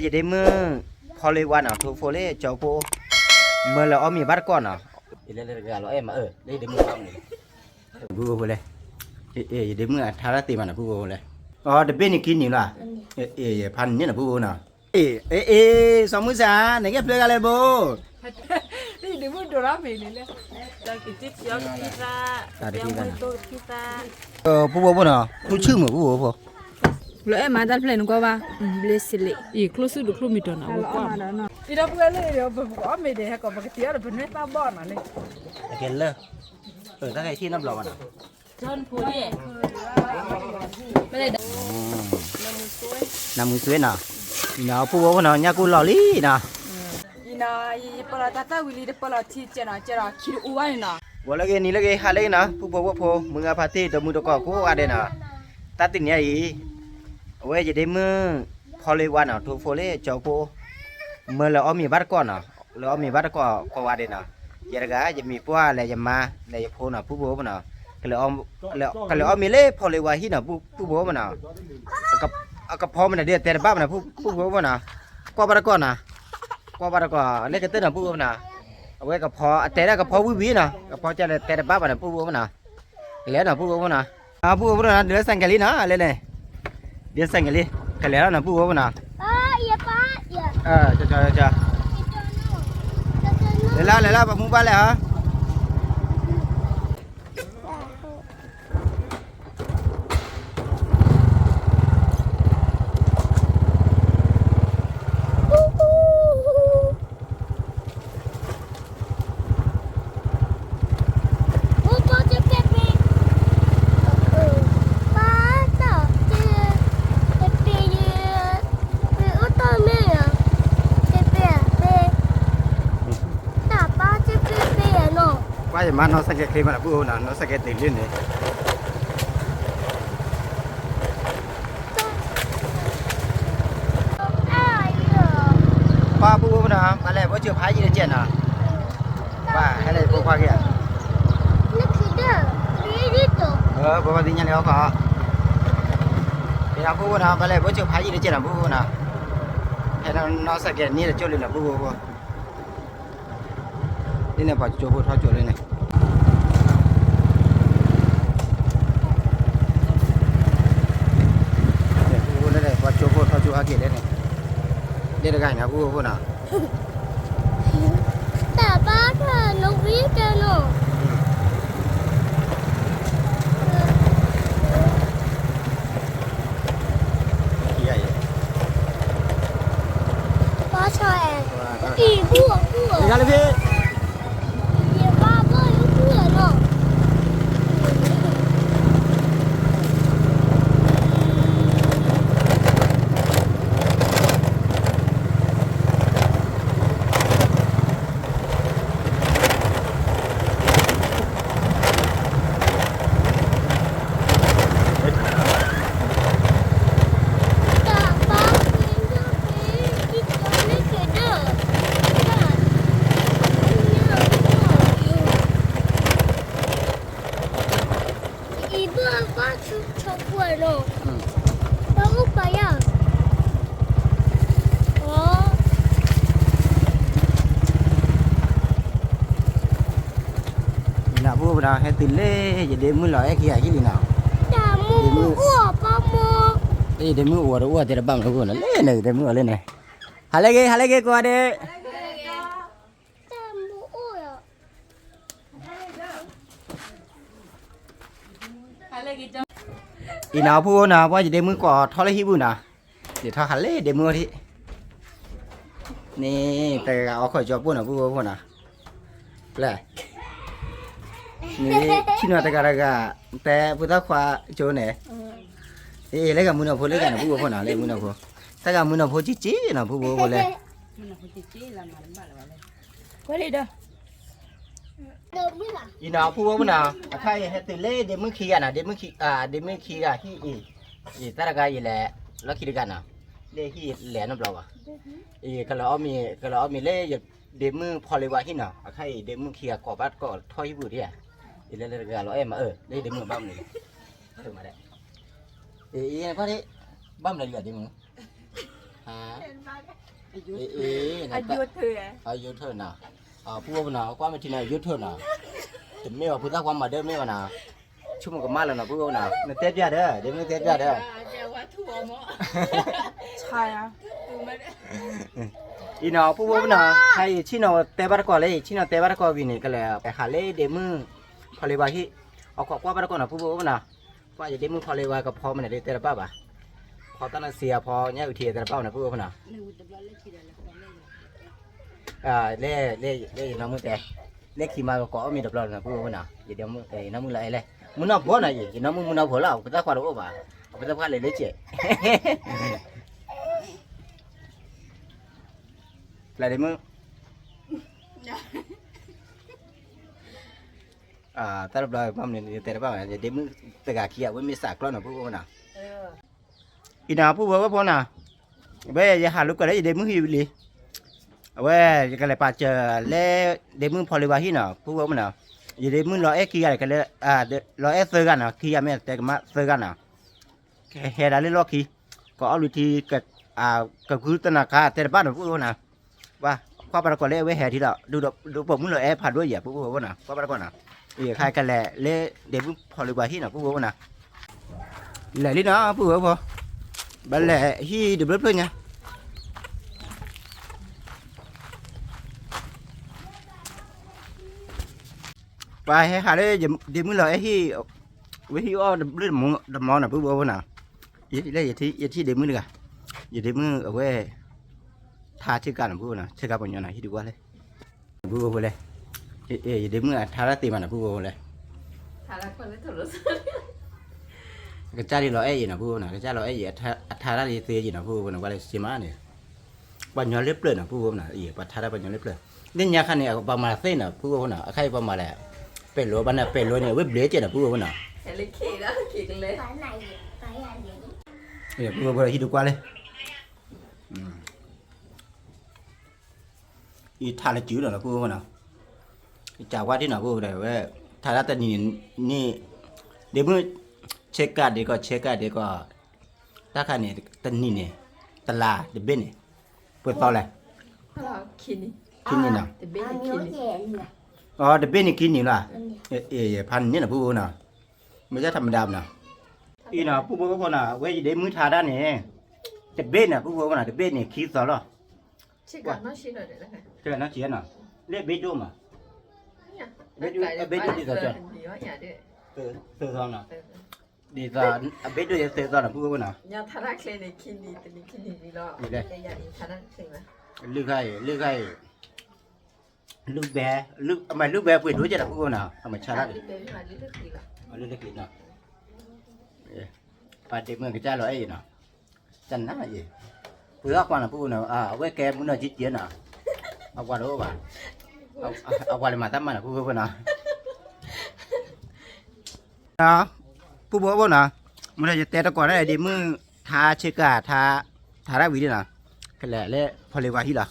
ယဒ့မုၣ် ဖီလ့ဝါနီၤ ထိဖိလၢကၠီဖိ မၢလၢအီၣ်မ့ၤဘၣ်တကိးနီၤ, ယလဲၤလၢတဂၤလီၤ အဲၣ်မၤအၢ လၢယဒ့မုၣ်ဘၣ်မနုၤ, ပုၢ်ဖိလဲၣ်, ယဒ့မုၣ်အထါတၢ်သ့မးနီၤ ပုၢ်ဖိလဲၣ်, အီ တဘ့ၣ်န့ၣ်ခံနံၤလီၤ, ဖးန့ၣ်နီၤ ပုၢ်ဖိနီၤ, အ့ အ့ စီၤမုၢ်စၢ် နကဲဖျၢၣ်ဂၤလဲၣ်ဘိ ဒ့မုၣ်ဒိးရၣ်မ့ၤန့ၣ်လဲၣ်, တၢ်ကတံၢ်ကၠီကဖံသး, ပုၢ်ဖိဖိနီၤ ထူဆူၣ်မုာ်ပုၢ်ဖိဖိ, လၢအဲၣ်မၤတၢ်တဖျၢၣ်နကွၢ်ဘၣ်, ဘျ့စလ့း, အံၤကျိၣ်စုဒုးကျိၣ်မံၤတီၤနီၤ, အံၤဒီပုၢ်ဝဲၢ်လၢပကအီၣ်မ့ၤဒဲးဟဲကီး ပကတံၤအီၣ်ဒီးပနွဲၣ်သၣ်ဘီၣ်နီၤလၢ, အကဲလၢ, တၢ်ကဲထံၣ်နီတဘျီဘၣ်နီၤ နမုၤစွ့နီၤ, အံၤနီၤ ပုၢ်ဖိဖိနီၤ ညၣ်ကူၣ်လီၤလံနီၤ, အံၤနီၤ ယပလီၤတၢ်သၣ်ဝံၤလံ တပလီၤထံကဲနီၤ ကဲဒီးခံတအူဘၣ်န့ၣ်နီၤ, ဂီၤလၢဂ့ၤနံၤလၢဂ့ၤ ဟါလၢဂ့ၤနီၤ ပုၢ်ဖိဝဲၢ်ဖိ မုၢ်ဂၤဖါတံၢ် ဒီမုၢ်တကိးကိးဂၤဒဲးနီၤ, တၢ်တနံၤအံၤ, အဝဲယဒ့မုၣ် ဖီလ့ဝါနီၤ ထိဖိလၢကၠီဖိ မၢလၢအီၣ်မ့ၤဘၣ်တကိးနီၤ, လၢအီၣ်မ့ၤဘၣ်တကိးကိးဂၤဒဲးနီၤ, ယဲတဂၤ ယမံၤပှၢ်လဲၤယမါ လဲၤယဖိနီၤ ပုၢ်ဖိဖိနီၤ, ကလဲၤအီၣ်မ့ၤလၢဖီလ့ဝါဟံၣ်နီၤ ပုၢ်ဖိဖိနီၤ, အကဖီမနုၤဒ်အတဲတဘၣ်မနုၤ ပုၢ်ဖိဖိနီၤ, ကွၢ်ဘၣ်တကိးနီၤ, ကွၢ်ဘၣ်တကိး လၢကတၢၢ်နီၤ ပုၢ်ဖိဖိနီၤ, အဝဲကဖီ အတဲဒၣ်ကဖီဝံၤဝံၤနီၤ ကဖီကလဲၤတဲတဘၣ်ဘၣ်နီၤ ပုၢ်ဖိဖိနီၤ, ကလဲၤနီၤ ပုၢ်ဖိဖိနီၤ ပုၢ်ဖိဖိနီၤ ဒုးလၢစဲးကဲးလံနီၤ လဲၤန့ၣ်, ဒုးလၢစဲးကဲးလံ, ကလဲၤလီၤနီၤ ပုၢ်ဖိဖိနီၤ, လဲၤလီၤ လဲၤလီၤ ပှၤမူဘၣ်လဲၣ်ဧါ. Ba ye ma no sake kle ma na bu na no sake te le ne. Ba bu na ba le bo che pha yi de che na. Ba hele bo pha ke. Bo pha di nya le ko. Ina bu na ba le bo che pha yi de che na bu na. Hele no sake ni de che le na bu. ဒ်န့ၣ် ပှၤကၠိဖိထီၣ်ကၠိလံန့ၣ်, ပှၤကၠိဖိထီၣ်ကၠိဟဲက့ၤလံန့ၣ်, ဒ်တဂၤအံၤန့ၣ် အပုၢ်ဖိနီၤ, တၢ်ဘါထီၣ်နဝံၤကဲနီၤ. ဘါဆီၣ်အဲၣ်, အံၤဘူၣ်အဘူၣ်, ယဘါဘီၣ်ယဘူၣ်နီၤ. နၢ်ပူၤပဒါ ဟဲတုၤလၢ ယဒ့မုၣ်လီၤအဲၣ်ခံဂၤဟံၣ်လံနီၤ, ယဒ့မုၣ်အိၣ်တအိၣ်တဲတဘၣ်မနုၤပူၤနီၤ, လၢန့ၣ်ယဒ့မုၣ်အီၤလၢန့ၣ်, ဟါလၢဂ့ၤ ဟါလၢဂ့ၤ ကိးဂၤဒဲး. အံၤနီၤ ပုၢ်ဖိနီၤ ပှၤယဒ့မုၣ်ကိးထီၣ်လၢဟံၣ်ပူၤနီၤ, ယထီၣ်ဟးလၢဒ့မုၣ်အီၤထံး, န့ၣ် တဂၤဂၤအိၣ်ခိးကၠီပိၢ်နီၤ ပုၢ်ဖိဖိနီၤ, လၢ န့ၣ် ထံၣ်နီၤတဂၤတဂၤ, တဲပုၢ်သၣ်ခွါကၠိန့ၣ်, အ့ လၢဂၤမုၢ်နီၢ်ဖိလၢဂၤန့ၣ် ပုၢ်ဖိဖိနီၤ လၢမုၢ်နီၢ်ဖိ, တၢ်ဂၤမုၢ်နီၢ်ဖိကၠံကၠံနီၤ ပုၢ်ဖိဖိလဲၣ်. အံၤနီၤ ပုၢ်ဖိဖိနီၤ အခါအံၤဟဲတုၤလၢဒ့မုၣ်ခံဂၤနီၤ, ဒ့မုၣ်ခံဂၤဟံၣ်အံၤ, အံၤတၢ်တဂၤယလဲၤ လီၢ်ခံတဂၤနီၤ, လၢဟံၣ်လဲၤနီတဘျီဘၣ်, အံၤကလီၤအီၣ်မ့ၤ ကလီၤအီၣ်မ့ၤလၢယဒ့မုၣ်ဖီလ့ဝါဟံၣ်နီၤ, အခါအံၤ ဒ့မုၣ်ခံဂၤကိးဘၣ်ကိးထီၣ်ဟံၣ်ပူၤဒံးဧါ, ယလဲၤလၢတဂၤလီၤအဲၣ်မၤအၢ လၢဒ့မုၣ်ဘၣ်မနုၤလဲၣ်, အံၤ ဘၣ်မနုၤလဲၣ်ဒ့မုၣ် အယိထၢနီၤ, ပုၢ်ဝဲၢ်ပနီၤ ကွၢ်မ့ၢ်ထံနီၤ ယိထၢနီၤ, တမ့ၢ်ဘၣ် ဖိသၣ်ခွါမၤဒၢမ့ၢ်ဘၣ်နီၤ, ဆိကမိၣ်ကမၣ်လီၤနီၤ ပုၢ်ဝဲၢ်ပနီၤ, နတဲပျၢ်ဒီး ဒ့မုၣ်တဲပျၢ်ဒီး အံၤနီၤ ပုၢ်ဝဲၢ်ပနီၤ, ဟဲယဆ့ၣ်နီၤတဲဘၣ်တကိးလၢ ယဆ့ၣ်နီၤတဲဘၣ်တကိးဂ့ၤန့ၣ် ကလဲၤဟးလၢဒ့မုၣ်ဖီလ့ဝါဟံၣ်, အခိးကွၢ်ဘၣ်တကိးနီၤ ပုၢ်ဝဲၢ်ပနီၤ, ကွၢ်ယဒ့မုၣ်ဖီလ့ဝါကဖီမနုၤဒ်တဲတဘၣ်ဘၣ်, ဖီတၢ်နစံးအဖီညါအုးထံတဲတဘၣ်နီၤ ပုၢ်ဝဲၢ်ပနီၤ, လၢ လၢယနီၢ်မုၣ်တဲ, လၢခံမးကကိးအီၣ်မ့ၤတဘျီနီၤ ပုၢ်ဝဲၢ်ပနီၤ, ယနီၢ်မုၣ်လီၤအဲၣ်လဲၣ်, မုၢ်နီၢ်ဖိနီၤအံၤ ယနီၢ်မုၣ်မုၢ်နီၢ်ဖိလီၤ ပသၣ်ခွါတအိၣ်ဘၣ်, ပသၣ်ခွါလဲၤလၢစဲး လၢဒ့မုၣ် တၢ်တဘျီဘၣ်မနုၤတဲတဘၣ်ဘၣ် ယဒ့မုၣ်တဂၤခံဂၤ အဝဲမ့ၢ်စးကျီနီၤ ပုၢ်ဝဲၢ်ပနီၤ, အံၤနီၤ ပုၢ်ဝဲၢ်ဖိနီၤ, အဝဲယဟးလိာ်ကွဲလၢယဒ့မုၣ်ဟံၣ်လံ, အဝဲယကလဲၤပာ်စၢၤလၢ ဒ့မုၣ်ဖီလ့ဝါဟံၣ်နီၤ ပုၢ်ဝဲၢ်ပနီၤ, ယဒ့မုၣ်လီၤအဲၣ်ခံဂၤ လီၤအဲၣ်သၢဂၤနီၤ ခံဂၤမ့ၢ်တဲကမၣ်သၢဂၤနီၤ, ကဟဲဒၣ်လၢလီၢ်ခံ, ကအီၣ်လုၢ်ထံ, ကကုတနၤခါတဲတဘၣ်နီၤ ပုၢ်ဝဲၢ်ပနီၤ, ပှၤကွၢ်ဘၣ်တကိးလၢအဝဲဟဲထံလီၤ, ဒ်ပိာ်မုၣ်လီၤအဲၣ်ဖးဒိၣ်ယၤ ပုၢ်ဝဲၢ်ပနီၤ ကွၢ်ဘၣ်တကိးနီၤ, ယခါကလဲၤလၢဒ့မုၣ်ဖီလ့ဝါဟံၣ်နီၤ ပုၢ်ဝဲၢ်ပနီၤ, လဲၤလံနီၤ ပုၢ်ဝဲၢ်ဖိ, ဘၣ်လဲၤဟံၣ်တဘျုးဖျၢၣ်ညါ ပှၤဟဲဟးလၢ ဒ့မုၣ်လီၤအဲၣ်ဟံၣ်, ဝဲဟံၣ်အီၣ်တဘျုးတမီၤနီၤ ပုၢ်ဝဲၢ်ဖိနီၤ, လၢယထံၣ်ဒ့မုၣ်တဂၤ, ယဒ့မုၣ်အဝဲ ထါဆ့ကၤနီၤ ပုၢ်ဝဲၢ်နီၤ ဆ့ကၤပှၤညီနီၤ ဟံၣ်တကွၢ်လဲၣ်, ပုၢ်ဝဲၢ်ဖိလဲၣ်, ယဒ့မုၣ်အထါတၢ်သ့မးနီၤ ပုၢ်ဝဲၢ်ဖိလဲၣ်, ကစၢ်ဒ်လီၤအဲၣ်ယံၤနီၤ ပုၢ်ဝဲၢ်နီၤ ကစၢ်လီၤအဲၣ်ယံၤ အထါတၢ်ဒ်သ့ယံၤနီၤ ပုၢ်ဝဲၢ်ဖိနီၤ ကွၢ်လၢစ့မးန့ၣ် ပှၤညီလၢပျၢၤနီၤ ပုၢ်ဝဲၢ်ပနီၤ ပှၤထါတၢ်ပှၤညီလၢပျၢၤ, လၢညါခါန့ၣ် ပှၤမၤသ့နီၤ ပုၢ်ဝဲၢ်ပနီၤ အခါအံၤပှၤမၤလဲၣ်, ပဲာ်လိဘၣ်န့ၣ် ပဲာ်လိန့ၣ် အဝဲဘျဲးကဲနီၤ ပုၢ်ဝဲၢ်ပနီၤ, ပုၢ်ဝဲၢ်ပနီၤ ဟံၣ်တကွၢ်လၢ အံၤထါလၢစုဒီးနီၤ ပုၢ်ဝဲၢ်ပနီၤ, ကစၢ်ဝါဒ်နီၤ ပုၢ်ဝဲၢ်ပနီၤ ဝဲ ထါတၢ်တနံၤန့ၣ် ဒ့မုၣ် ဆဲးကးဒ့ကီး ဆဲးကးဒ့ကီး တၢ်ခါန့ၣ် တနံၤန့ၣ် တလါတဘ့ၣ်န့ၣ် ပှဲၤသီလဲၣ်, ခံနံၤနီၤ, အတဘ့ၣ်န့ၣ်ခံနံၤလီၤ, ဖးန့ၣ်န့ၣ်နီၤ ပုၢ်ဝဲၢ်ပနီၤ, မ့ၢ်တၢ်ထမဒါပနီၤ, အံၤနီၤ ပုၢ်ဝဲၢ်ဖိနီၤ ဝဲယဒ့မုၣ်ထါတၢ်န့ၣ် တဘ့ၣ်န့ၣ် ပုၢ်ဝဲၢ်ဖိနီၤ တဘ့ၣ်န့ၣ်ခံသီလီၤ, ဆ့ကၤနီၢ်ဆံးနီၤ လၢဘ့ဒိၣ်မး, ဘ့ဒိၣ်ဒ်သိးကီး, သၢသီနီၤ, ဒ်သိး အဘ့ဒိၣ်ယဲသၢသီနီၤ ပုၢ်ဝဲၢ်ဖိနီၤ, လုၢ်ခါအံၤ လုၢ်ခါအံၤ, လုၢ်ဘဲ, အမၤလုၢ်ဘဲပှ့ၤဒိၣ်ကဲနီၤ ပုၢ်ဝဲၢ်ဖိနီၤ အမၤဆါတၢ်န့ၣ်, လုၢ်လၢက့ၤနီၤ, ပှၤဒ့မုၣ်ကစၢ်လီၤအဲၣ်အံၤနီၤ, ကနၣ်အံၤ, ပှ့ၤအီၣ်ကွၢ်နီၤ ပုၢ်ဝဲၢ်ဖိနီၤ, အဝဲကဲမုၢ်နီၢ်ကံကဲနီၤ, အကွၢ်တအိၣ်ဘၣ်, အကွၢ်လၢမၤတၢ်မၤနီၤ ပုၢ်ဝဲၢ်ဖိနီၤ ပုၢ်ဖိဖိနီၤ, မ့ၢ်ဒီးယတဲတကိးဒၣ်ဒ့မုၣ်ထါဆ့ကၤ, ထါတၢ်ဝံၤဒ်နီၤ, ကလဲၤလၢဖီလ့ဝါဟံၣ်လီၤ,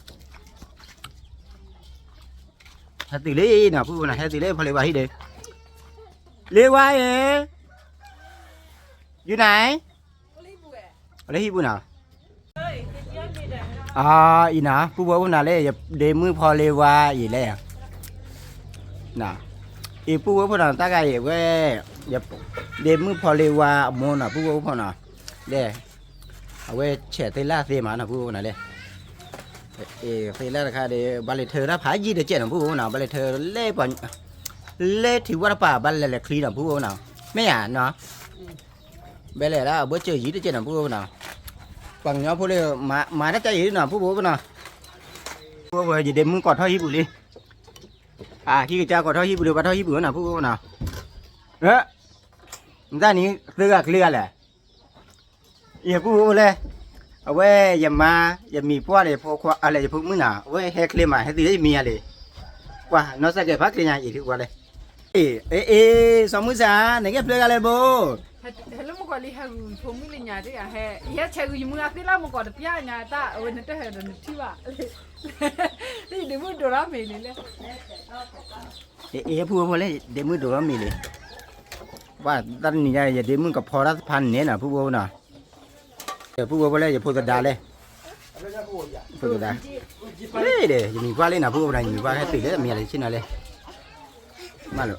ဟဲတုၤလံနီၤ ပုၢ်ဖိနီၤ, ဟဲတုၤလၢဖီလ့ဝါဟံၣ်ဒီး, လ့ဝါအံၤ, ယူၤနၤ, လၢဟံၣ်ပူၤနီၤ အံၤနီၤ ပုၢ်ဖိဖိနီၤ လၢယဒ့မုၣ်ဖီလ့ဝါအံၤလဲၣ်, အံၤပုၢ်ဖိဖိနီၤ တၢ်ဂၤအံၤဝဲ ဒ့မုၣ်ဖီလ့ဝါအမိၢ်နီၤ ပုၢ်ဖိဖိနီၤ, လၢ အဝဲဆဲးသ့လၢသ့မးနီၤ ပုၢ်ဖိဖိနီၤလဲၣ်, သ့လၢတခါဒီး ဘၣ်လဲၤထၢတၢ်ဖးယံာ်တကဲးနီၤ ပုၢ်ဖိဖိနီၤ, ဘၣ်လဲၤထၢလၢ လၢထံဝၣ်တပၤ ဘၣ်လဲၤလဲၤချံနီၤ ပုၢ်ဖိဖိနီၤ, မ့ၢ်ဧါနီၤ ဘဲလဲၣ်ဒၣ်အဘၢၣ်စၢၤယံၤတကဲးနီၤ ပုၢ်ဖိဖိနီၤ, ပှၤကညီဖိလၢ မၤတၢ်ကါယံၤနီၤ ပုၢ်ဖိဖိနီၤ, ပုၢ်ဖိဖိ ယဒ့မုၣ်ကိးထီၣ်ဟံၣ်ပူၤလံ, အဟံၣ်ကစၢ်ကိးထီၣ်ဟံၣ်ပူၤလံ ဘါထီၣ်ဟံၣ်ပူၤနီၤ ပုၢ်ဖိဖိနီၤ, နတၢ်နံၤသၢဂၤချ့ဂၤလဲၣ် ယပုၢ်ဖိလဲၣ်, အဝဲယမါ ယမံၤပှၢ်ဒီးယဖိခွါ အလဲၤယဖိမုၣ်နီၤ အဝဲဟဲချ့မး ဟဲတုၤလၢယမံၤယၤလံ, ကွၢ်နီၢ်စၢ်ကဲၤဖးချ့ညါအံၤ ထံကွၢ်လဲၣ်, အ့ အ့ အ့ စီၤမုၢ်စၢ် နကဲဖျၢၣ်ဂၤလဲၣ်ဘိ, ဟဲလၢမုၢ်ကီးလံ ဟဲဂုာ်ဖိမုၣ်လၢညါတဂၤ ဟဲ ယဟဲဆဲးဂုာ်ယမုၢ်အသ့လၢမုၢ်ကီးတပျၢ်ညါတၢ် အဝဲနတဟဲဒီးနထံၣ်ဘၣ်, လၢယဒ့မုၣ်ဒိးထီၣ်မ့ၤလံလဲၣ်, အ့ အ့ ပုၢ်ဖိလဲၣ် ဒ့မုၣ်ဒိးထီၣ်မ့ၤလံ, ပှၤတၢ်တနံၤညါ ယဒ့မုၣ်ကဖီတၢ်တဖၣ်န့ၣ်နီၤ ပုၢ်ဖိနီၤ, ပုၢ်ဖိလဲၣ် ယဖိသဒါလဲၣ်, ဖိကဒါ, လၢဒီး ယမံၤပှၢ်လံနီၤ ပုၢ်ဖိနီၤ ယမံၤပှၢ်ဟဲတုၤလၢမံၤလၢဆ့ၣ်နီၤလံ, မၤလၢ,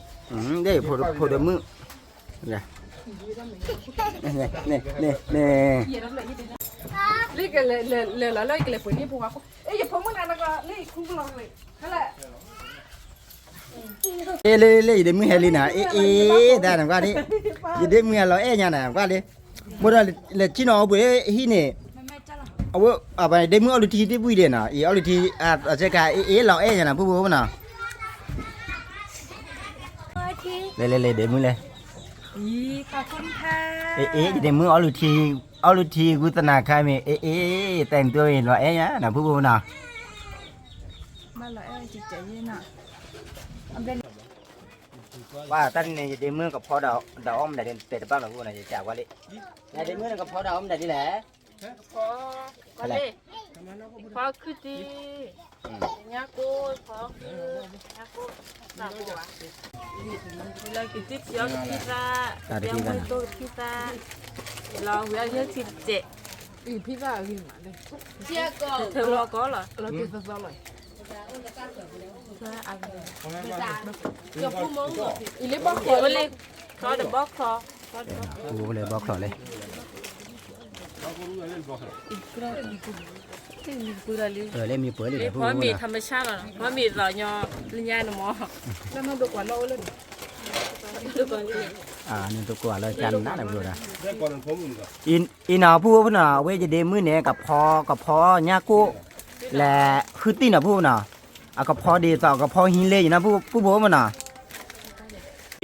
ဒီးဖိဒိၣ်မုၣ်, န့ၣ်, လၢကလဲၤလၢယကလဲၤပှ့ၤန့ၢ်ဖိခွါ, ယဖိမုၣ်နၤနကလၢယခူကလီၤဝဲ, လၢလၢလၢ ယဒ့မုၣ်ဟဲလံနၤ အ့ၣ်အ့ၣ် တၢ်နကွၢ်ဒ်, ယဒ့မုၣ်အလီၤအဲၣ်ညါနၤ ကွၢ်လံ, ဘိဒီးလဲၤကံၣ်နီၤအိၣ်ဘှံးဟံၣ်န့ၣ်, အဝဲဒ့မုၣ်အီလုၢ်ထံတဘှံးဒံးနီၤ အံၤအီလုၢ်ထံ, အစဲကၤ အ့ၣ်အ့ၣ် လီၤအဲၣ်ညါနၤ ပုၢ်ဖိဖိနီၤ, လဲၤလဲၤလဲၤဒ့မုၣ်လဲၤ, အ့ၣ်အ့ၣ် ယဒ့မုၣ်အီလုၢ်ထံ, အီလုၢ်ထံဂုသနၤခါမ့ၢ် အ့ၣ်အ့ၣ် တဲနတုၤလီၤအဲၣ်ညါနၤ ပုၢ်ဖိနီၤ, ပှၤတၢ်န့ၣ် ယဒ့မုၣ်ကဖီဒီးအီၣ်မနုၤဒ်တဲတဘၣ်လီၤ ပုၢ်ဖိနီၤ ယကးကွၢ်လံ, ယဒ့မုၣ်န့ၣ်ကဖီဒီးအီၣ်မနုၤဒ်လဲၣ်, ကဖီ, ကဖီခုတံၢ်, ညၣ်ကိၣ်, ကဖီခု, ညၣ်ကိၣ်, သးကိၣ်, လၢကတံၢ်ဖံးအီၣ်ကဖံးသၣ်, ကဖံးမွဲတိၢ်ကဖံးသၣ်, လီၤဝံၤအဂ့ၢ်ထံတစဲး, ဖံးသၣ်အဂ့ၢ်မးလဲၣ်, ထဲထဲလီၤကီလီၤ, လီၤတံၢ်သီသီလီၤ, အံၤလၢဘီၣ်ချီ, လၢဘီၣ်ချီလဲၣ်, လၢမ့ၢ်ပှဲၤလံ ဖီမ့ၤထီမဆါလီၤ, ဖီမ့ၤလီၤညီလၢညါန့ၣ်မး, လၢနဒိကွၢ်လီၤအိၣ်လၢန့ၣ်, နဒိကွၢ်လီၤကၢ်နးနၤဘျီဒီး, အံၤနီၤ ပုၢ်ဖိနီၤ အဝဲယဒ့မုၣ်န့ၣ် ကဖီ ကဖီညၣ်ကိၣ် လဲၤဃုသံၣ်နီၤ ပုၢ်ဖိနီၤ, အကဖီဒ်သိး အကဖီဟံးလ့ယနီၤ ပုၢ်ဖိမနီ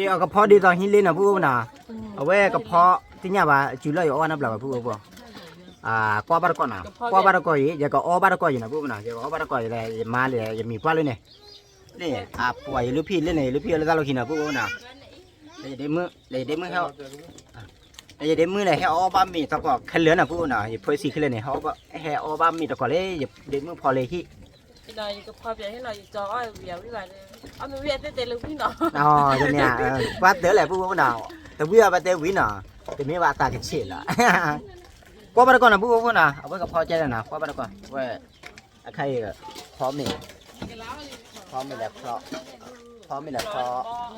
ၤ, အကဖီဒ်သိးဟံးလ့နီၤ ပုၢ်ဖိမနီၤ, အဝဲကဖီ သ့ၣ်ညါဘၣ် စုလီၤယအီၣ်နဘျီဘၣ် ပုၢ်ဖိဖိ, ကွၢ်ဘၣ်တကီၢ်နီၤ ကွၢ်ဘၣ်တကီၢ်အံၤ ယကအီၣ်ဘၣ်တကီၢ်အံၤနီၤ ပုၢ်ဖိနီၤ ယကအီၣ်ဘၣ်တကီၢ်အံၤ ယမါလၢ ယမံၤပှၢ်လၢန့ၣ်, လၢအပှၤယလူၢ်ဖံးလၢန့ၣ် ယလူၢ်ဖံးအီၤလၢတၢ်လီၢ်ခံနီၤ ပုၢ်ဖိနီၤ, လၢယဒ့မုၣ် လၢယဒ့မုၣ်ဟဲ လၢယဒ့မုၣ်န့ၣ် ဟဲအီၣ်ဘၣ်မ့ၤသကိးခဲလၢာ်နီၤ ပုၢ်ဖိနီၤ ယဖိဆံးခဲလၢာ်န့ၣ် ဟဲအီၣ်ဘၣ်မ့ၤသကိးလၢ ယဒ့မုၣ်ဖီလၢဟံၣ်, တမ့ၢ် ကွၢ်တၢၢ်လဲၣ် ပုၢ်ဖိဖိနီၤ, တဝံၣ်ဘၣ်ဘၣ်တဲဝံၤနီၤ, တမ့ၢ်ဘၣ်အသးကဆံးလီၤ, ကွၢ်ဘၣ်တကီၢ်နီၤ ပုၢ်ဖိဖိနီၤ အဝဲကဖီကဲနီၤ ကွၢ်ဘၣ်တကီၢ် ဝဲ အခါအံၤ ဖီမ့ၤ, ဖီမ့ၤလဲၤဖီ, ဖီမ့ၤလဲၤဖီ, ဘီ,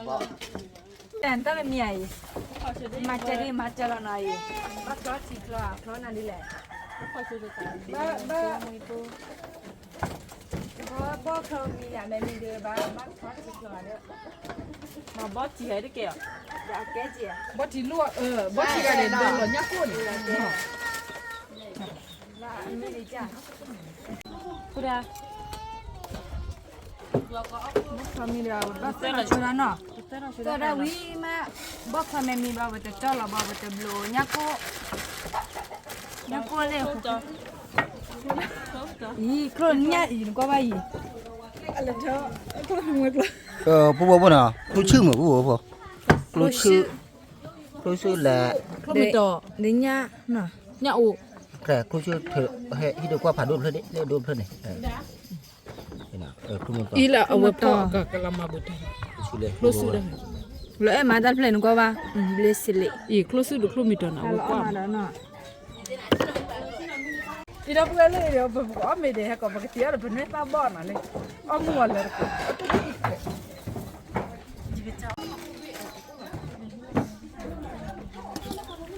တၢ်တမံၤအံၤ, မၤစၢၤဒ်မၤစၢၤလီၤနီၤအံၤ, ဘၣ်ဖျီထံဖျီအဖျီနၤဒ်လဲၣ်, ဘၣ်, ဘၣ်, ဘီၣ်ဖျီမံၤယၤ မ့ၢ်မံၤဒီးဘၣ် ဘၣ်ဖျီထံဖျီဒီး, ဘီၣ်ထံဟဲတကဲၢ်, ဘီၣ်ထံလိၣ်, ဘီၣ်ထံဂၤန့ၣ် ဒၢလီၤညၣ်ကိၣ်န့ၣ်, ဘီၣ်ဖျီမံၤဒီး ဘၣ်သၢလီၤဆၢဒၣ်နီၤ, သၢဒၣ်ဝံၤမး, ဘီၣ်ဖျီမ့ၢ်မံၤဘၣ် ပတတီလီၤဘၣ် ပတဘျိညၣ်ကိၣ်, ညၣ်ကိၣ်လဲၣ်, အံၤ ချိၣ်ညၣ်အံၤ နကွၢ်ဘၣ်အံၤ, ပုၢ်ဖိဖိနီၤ ကျိဆူၣ်မုာ် ပုၢ်ဖိဖိ, ကျိဆူၣ်, ကျိဆူၣ်လဲၣ်, ကျိမုာ်တီၤ, ညၣ်, ညၣ်အိၣ်, ကျိဆူၣ်, ဟံၣ်ဒိၣ်ကွၢ်ဖးဒိၣ်တဖျၢၣ်ဒ် လၢဒိၣ်တဖျၢၣ်န့ၣ်, အံၤလၢအဝဲဖီကလၤမၤဘူးတၢ်, ကျိဆူၣ်, လၢအဲၣ်မၤတၢ်တဖျၢၣ်နကွၢ်ဘၣ်, ဘျ့စလ့း, အံၤ ကျိဆူၣ်ဒီးကျိမုာ်တီၤန့ၣ် အဝဲကွၢ် အံၤဒီပုၢ်ဝဲၢ်လၢ ပကအီၣ်မ့ၤဒီး ဟဲကီး ပကတ့အီၣ်ဒီး ပနွဲၣ်သၣ်ဘီၣ်နီၤလံ, အီၣ်မူအီၤလၢတကး,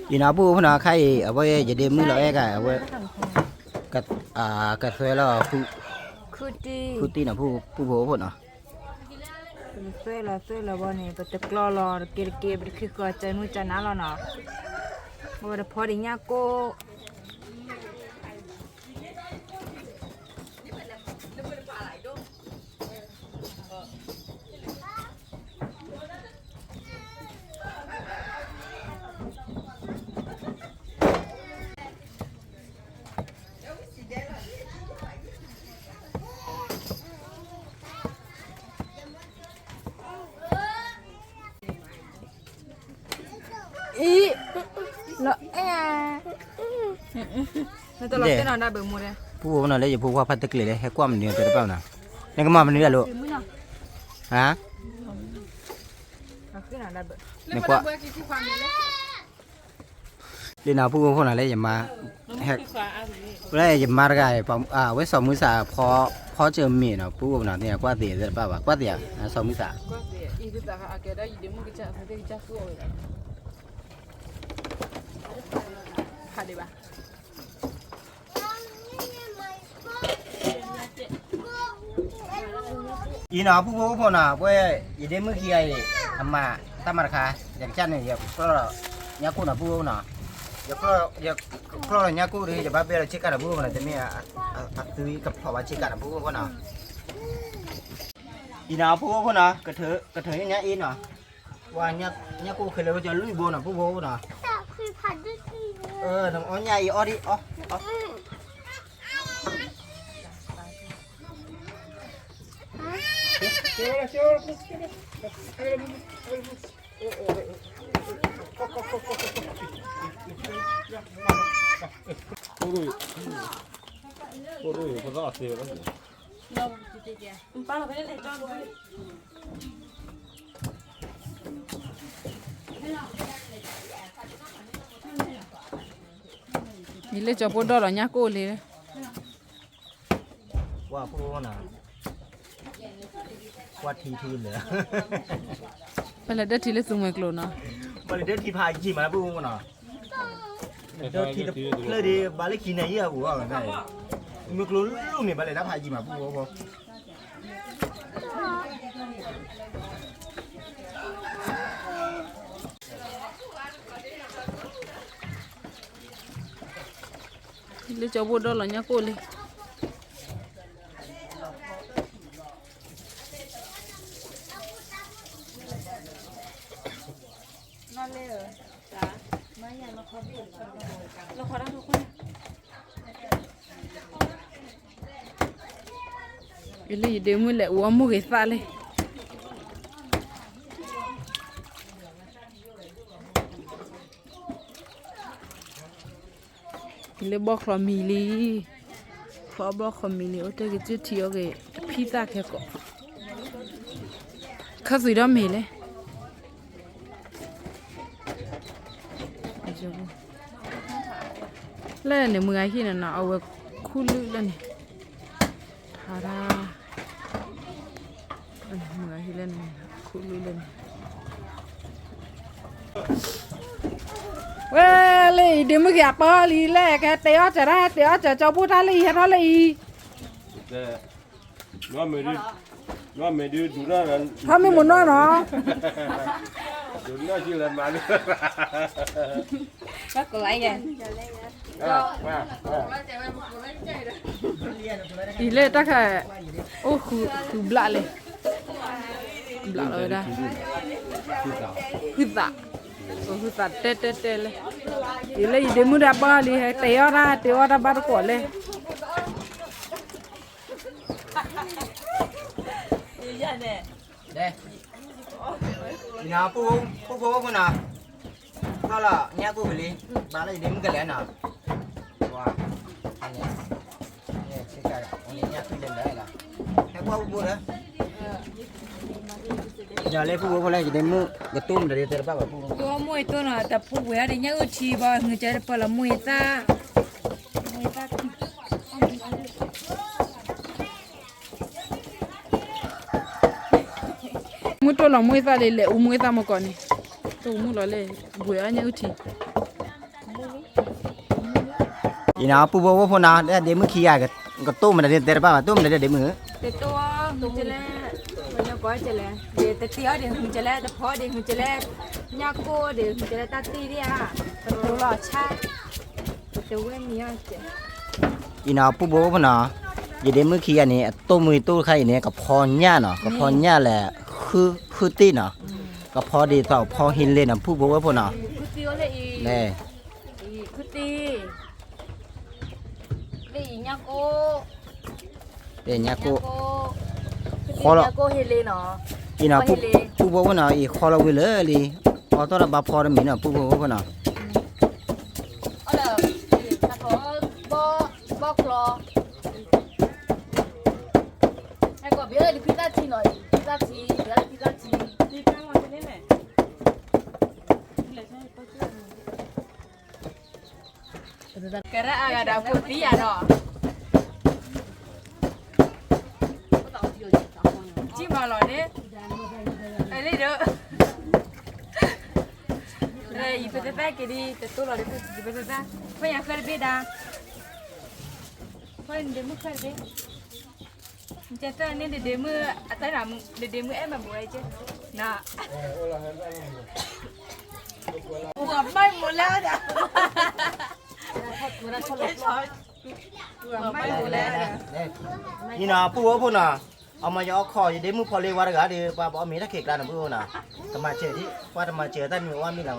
အံၤနီၤ ပုၢ်ဖိနီၤ ခါအံၤ အဝဲယဒ့မုၣ်လီၤအဲၣ်က အဝဲ ကသွဲလီၤ ခူတံၢ်နီၤ ပုၢ်ဖိဖိနီၤ, သွဲလီၤသွဲလီၤဘီန့ၣ် ပတကျီလီၤ တက့တက့ ပတခုဃီၤ ကနူကနါလီၤနီၤ, အဝဲတဖီဒံးညၣ်ကိၣ် အံၤ လီၤအဲၣ်, နတလီၤတဲနီၤဒၣ်ဘၣ်မိၢ်ဒီး, ပုၢ်ဖိနီၤ လၢယဖိခွါဖါတကျဲၤလၢ ဟဲကွၢ်မနုၤတဲတဘၣ်နီၤ, နကမၤမနုၤဒၣ်လိၤ, ဟါ, နကွၢ် လံနီၤ ပုၢ်ဖိဖိနီၤ လၢယမါ ဟဲ လၢယမါတဂၤ အဝဲစီၤမုၢ်စး ဖီစၢၤမ့ၤနီၤ ပုၢ်ဖိနီၤ သ့ၣ်ညါကွၢ်သ့ၣ်သ့ၣ်တဖၣ်ဘၣ် ကွၢ်သ့ၣ်ဧါ စီၤမုၢ်စး အံၤနီၤ ပုၢ်ဖိဖိနီၤ ပဝဲ ယဒ့မုၣ်ခံဂၤအံၤ အမၤတၢ်မၤတခါ ယကစၢ်န့ၣ် ယကျီၢ်ဒီး ညၣ်ကိၢ်နီၤ ပုၢ်ဖိနီၤ ယကျီၢ်ဒီးညၣ်ကိၢ်ဒီး ယဘၣ်ဘဲဒီးဆ့ကၤနီၤ ပုၢ်ဖိနီၤ တမ့ၢ်အသုကဖျိးဘၣ်ဆ့ကၤနီၤ ပုၢ်ဖိနီၤ အံၤနီၤ ပုၢ်ဖိနီၤ ကထၢညါအံၤနီၤ ပှၤညၣ်ကိၢ်ခဲလၢာ်ဝဲကၠီလွံၢ်ဘိနီၤ ပုၢ်ဖိနီၤ နအီၣ်ညၣ်အံၤအီၣ်ဒံးအီၣ် ယလၢကၠီဖိဒီလီၤညၣ်ကိၢ်လံ ပှၤဖိနီၤ ပှၤထံထံလၢ ပလဲၤဒၢထံလၢသူမှဲကျိၤနီၤ ပလဲၤဒၢထံဖးယံာ်မးလၢပုၢ်ဖိနီၤ ဒၢထံတဖျၢၣ်ဒံး ဘၣ်လၢခံန့ၣ်ယံာ်အပူၤဘၣ် မ့ၢ်ကျိၤလူၢ်န့ၣ် ဘၣ်လဲၤဒၣ်ဖးယံာ်မးပုၢ်ဖိ လၢကၠီဖိဒီလီၤညၣ်ကိၢ်လံ လၢယဒ့မုၣ်လဲၤအူအီၣ်မူဂ့ၤသၣ်လံ လၢဘီၣ်ချီမံၤလံ ဖီဘီၣ်ချီမံၤလံ အိၣ်တ့ၢ်က့ၤစုထံအီၣ်က့ၤ တဖံသၣ်ခဲကိး ခၢၣ်သွံးဒီးမ့ၤလဲၣ် လၢန့ၣ် မုၢ်ဂၤဟံၣ်န့ၣ်နီၤ အဝဲခူၣ်လုၢ်လၢန့ၣ် ထါဒၣ် မုၢ်ဂၤဟံၣ်လၢန့ၣ် ခူၣ်လုၢ်လၢန့ၣ် ဝဲလၢအံၤ ဒ့မုၣ်က့ၤအပၢ်လံလဲၣ် ကဟဲတဲအီၣ်စၢၤတၢ် ဟဲတဲအီၣ်စၢၤကၠီဖိတၢ်လၢအံၤ ဟဲထီၣ်လၢအံၤ ထီၣ်မ့ၢ်မုၢ်နီၢ်နီၤ အံၤလၢတၢ်ခါ အိၣ်ဃုဘျးလဲၣ် ဘျးလီၤဝဲဒၣ် ဟုသး ဟုသးတဲတဲတဲလဲၣ် အံၤလၢယဒ့မုၣ်ဒီးပၢ်လံ ဟဲတဲအီၣ်တၢ် တဲအီၣ်တၢ်ဘၣ်တကိးလဲၣ် န ပူဖိဖိနီၤ, ကျီၢ်လီၤညၣ်ကိၢ်ဝံၤလံ, ဘၣ်လၢယဒ့မုၣ်ကလဲၤနီၤ, ပှၤ, ညၣ်ကိၢ်လဲၤလဲၤလီၤ, ဟဲကွၢ်ပူဖိဒီး, ယၤလၢပူဖိဖိလၢယဒ့မုၣ် ကတိၢ်မတၤဒ်တဲတဘၣ်ဘၣ်ပူဖိ, တိၢ်မိၢ်အံၤတိၢ်နီၤ တဖိပှဲၤအီၤဒီးညၣ်အုၣ်ထံဘၣ် ငုာ်ကဲတပၢၢ်လီၤမိၢ်အံၤသၣ်, မိၢ်အံၤသၣ် မုၢ်တိၢ်လီၤမူအသၣ်လံ လဲၤအူမူအသၣ်မကီးန့ၣ်, တိၢ်မုၢ်လီၤလဲၣ်, ဘှံးအီၣ်ညၣ်အုၣ်ထံ, ယနၤပူဖိဝဲဖိနီၤ လၢဒ့မုၣ်ခံဂၤ ကတိၢ်မတၤဒ်တဲတဘၣ်ဘၣ် တိၢ်မတၤဒ်ဒ့မုၣ်, တတိၢ်အီၤ မုၢ်ကလဲၣ်, ဝဲညါကီကလဲၣ်, တတ့အီၤဒ်မုၢ်ကလဲၣ် တဖီဒ်မုၢ်ကလဲၣ်, ညၣ်ကိၢ်ဒ်မုၢ်ကလဲၣ် တၢ်တ့ၢ်ဒ်ဧါ, တတိၢ်လီၤဆါ, တဝဲမံၤအီၤကဲ ယနၤပူဖိဝဲဖိနီၤ, ယဒ့မုၣ်ခံဂၤန့ၣ် အတိၢ်မုၢ်တိၢ်တခါအံၤန့ၣ် ကဖီညၣ်နီၤ ကဖီညၣ်လဲၣ်, ဃုတ့ၢ်နီၤ, ကဖီဒ်သိးဖီဟံးလ့နီၤ ပူဖိဝဲဖိနီၤ, လၢညါကိၢ်, ညါကိၢ်, ပူဖိဝဲဖိနီၤ အံၤဃီလီၤဝံၤလၢလံ, အီၣ်တၢ်ဒီးဘၣ်ဖီတမံၤနီၤ ပူဖိဝဲဖိနီၤ အီၣ်လၢ ဘီၣ်ချီ, ဟဲကီးဘၣ်လၢဖံသၣ်ထံနီၤ ဖံသၣ်ထံ, ဘၣ်လၢဖံသၣ်ထံ, ဖံသၣ်ထံ, ဖံသၣ်ထံ, ဖံသၣ်ထံ, ဖံသၣ်ထံ, ဖံသၣ်ထံ, ကရၢအဂၤဒီးဖိသံယၤဒီး ကံမၤလီၤန့ၣ် အလံဒီး ယပသသၣ်က့ၤဒ် တတိၢ်လီၤဒီး ယပသသၣ် ခွဲးယၤဃၢတဘ့ၣ်ဒါ ခွဲးဒ့မုၣ်ဃၢတဘ့ၣ် ကဲတၢ်န့ၣ်ဒဒ့မုၣ် အတၢ်ဒဒ့မုၣ်အဲၣ်မၤဘူးဝဲကဲ န ပှၤမၢ်မူလဲၣ်ဒၣ် ပှၤမၢ်မူလဲၣ်ဒၣ် ယနီၤ ပုၢ်ဝဲၢ်ဖိနီၤ, အမၤယအီခီၣ် ယဒ့မုၣ်ဖီလ့ဝါတဂၤဒီး ပှၤဘၣ်အီၣ်မ့ၤတၢ်ခံးကျါနီၤ ပုၢ်ဝဲၢ်နီၤ, ကမၤစၢၤဒ် ပှၤတမၤစၢၤတၢ်မံၤအီၣ်မံၤလီၤမး,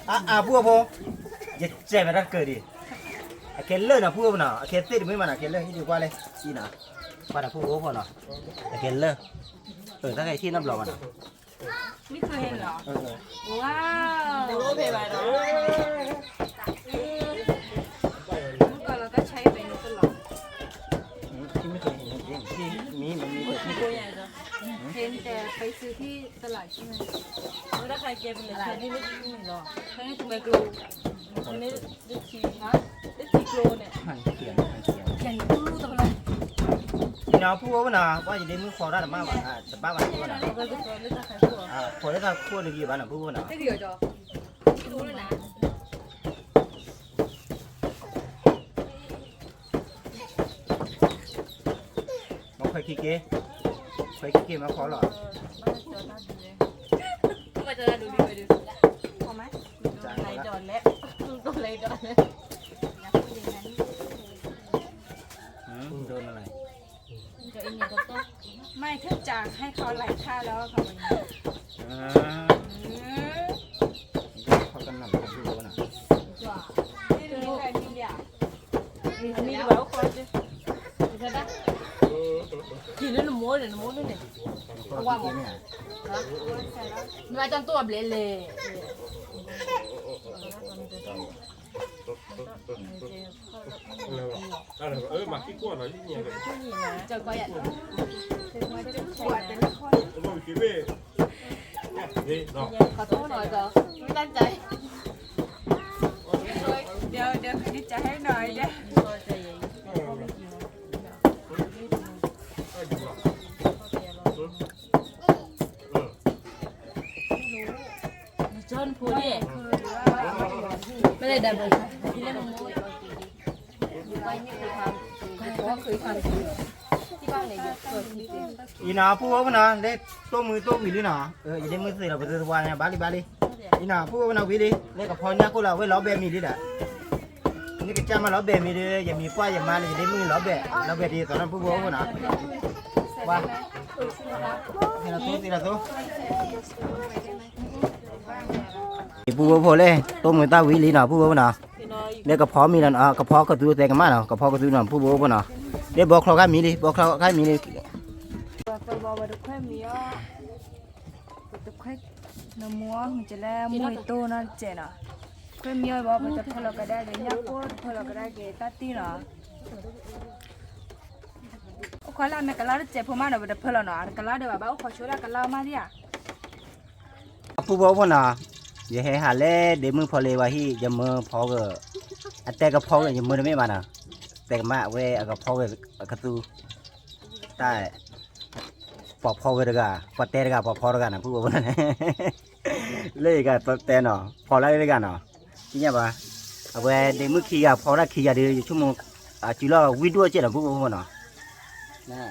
အါ အါ ပုၢ်ဝဲၢ်ဖိ, ယစဲးမဲာ်တၢ်တကၢၢ်ဒံး, အကဲလၢာ်နီၤ ပုၢ်ဝဲၢ်ဖိနီၤ, အကဲသ့ၣ်တမ့ၢ်မးနီၤ, ကဲလၢာ်ဟံၣ်ဒုးကွၢ်လၢ်, အံၤနီၤ, ပှၤဒီးပုၢ်ဝဲၢ်ဖိနီၤ, အကဲလၢာ်, အတၢ်ကဲထံၣ်နီတဘျီဘၣ်နီၤ မ့ၢ်ခဲဟဲလီၤ, ဝါ, မ့ၢ်ကီးလီၤတၢ်ဆါအံၤပဲန့ၣ်တလီၤ, မ့ၢ်မ့ၢ်မ့ၢ် ဖဲန့ၣ်တဲပစုထံတလီၤဆံမ့ၢ်, ဝဲဒၣ်ခါကဲပလဲၤဆါန့ၣ်လၢတမံၤလီၤ, ဖဲန့ၣ်တမံၤကျိ ဖဲန့ၣ် တထံ, တထံကျိန့ၣ်, ယနီၤပုၢ်ဝဲၢ်နီၤ, ပှၤယဒ့မုၣ်ဃီတၢ်တဘၣ်ဘၣ်, တဘၣ်ဘၣ်နီၤ, ဃီလၢတၢ်ခိၣ်တဂ့ၤဘၣ်နီၤ ပုၢ်ဝဲၢ်နီၤ မ့ၢ်ခွဲးခံက့ၤ, ခွဲးခံက့ၤမ့ၢ်ခီလီၤ, ဒိၣ်နလၢ်, ไม่ถ้าจะให้เขาไหลท่าแล้วเขาแบบนี้ เขากันหนักกันดูนะ นี่นี่นี่นี่อ่ะ မံတဘၣ်အိၣ်ဃီက့ၤ, က့ၤလၢနမိၢ်န့ၣ် နမိၢ်န့ၣ်, အဝါမး, မ့ၢ်အတၢ်တိၢ်အဘျဲၣ်လဲၣ်, မ့ၢ်တၢ်တိၢ်နီၤဒီး မ့ၢ်တၢ်ကြိုက်, ဒီးဒီး ခါန့ၣ် ကဟဲနီၤဒီး အံၤနီၤ ပုၢ်ဝဲၢ်ဖိနီၤ လၢတိၢ်မုၢ်တိၢ်ဝံၤလံနီၤ, ယဒ့မုၢ်သ့ၣ်လီၤ ပသုသဝါန့ၣ် ဘၣ်လံဘၣ်လံ, အံၤနီၤ ပုၢ်ဝဲၢ်ဖိနီၤ ဝံၤလံ လၢကဖီညၣ်ကိၣ်လီၤ အဝဲလီၤဘဲမံၤလံဒီး, နကစၢ်မၤလီၤဘဲမံၤဒီး ယမံၤကွၢ်ယမါလၢယဒ့မုၢ်လီၤဘဲ, လီၤဘဲဒ်သိးနီၤ ပုၢ်ဝဲၢ်ဖိနီၤ, ပှၤ ဟဲလီၤသိသ့လီၤသိ ပုၢ်ဝဲၢ်ဖိလဲၣ် တိၢ်မုၢ်တၢ်ဝံၤလံနီၤ ပုၢ်ဝဲၢ်ဖိနီၤ, လၢကဖီမံၤလီၤနီၤ ကဖီကသူသဲကမၣ်နီၤ ကဖီကသူနီၤ ပုၢ်ဝဲၢ်ဖိနီၤ, လၢဘီချီခါမံၤလံ ဘီချီခါမံၤလံ, ပတခွဲး နမိၢ်အီၣ်မ့ၤကလဲၣ် မိၢ်အံၤတိၢ်နီတစဲးနီၤ, ခွဲးမံၤအီၣ်ဘီ ပတဖၢလီၤကဒါက့ၤ ညၣ်ကိၣ် တဖၢလီၤကဒါက့ၤ တၢ်တံၢ်နီၤ, အိၣ်ခွါလၢအမ့ၢ်ကလါတစဲးဖိမးနီၤ ပတဖၢလီၤနီၤ ကလါဒီးဘၣ်ဘၣ်အိၣ်ခိးဆိဒၣ်ကလါမးဒံဧါ ပုၢ်ဖိဖိနီၤ, ယဟဲဟးလဲၣ်ဒ့မုၢ်ဖီလ့ဝါဟံၣ် ယမၢဖီက, အတဲကဖီက ယမၢတမ့ၢ်ဘၣ်နီၤ, တဲကမၣ်အဝဲအကဖီက, အကသူ, တၢ်, ပှၤဖီကတဂၤ ပှၤတဲတဂၤ ပှၤဖီတဂၤနီၤ ပုၢ်ဖိဖိနီၤ, လၢယကတဲနီၤ ဖီလၢတဂၤနီၤ, သ့ၣ်ညါဘၣ်, အဝဲဒ့မုၢ်ခံဂၤဖီတၢ်ခံဂၤဒီး ယဆိကမိၣ်, အစုလီၢ်ဝံၣ်ဒိၣ်ကဲနီၤ ပုၢ်ဖိဖိနီၤ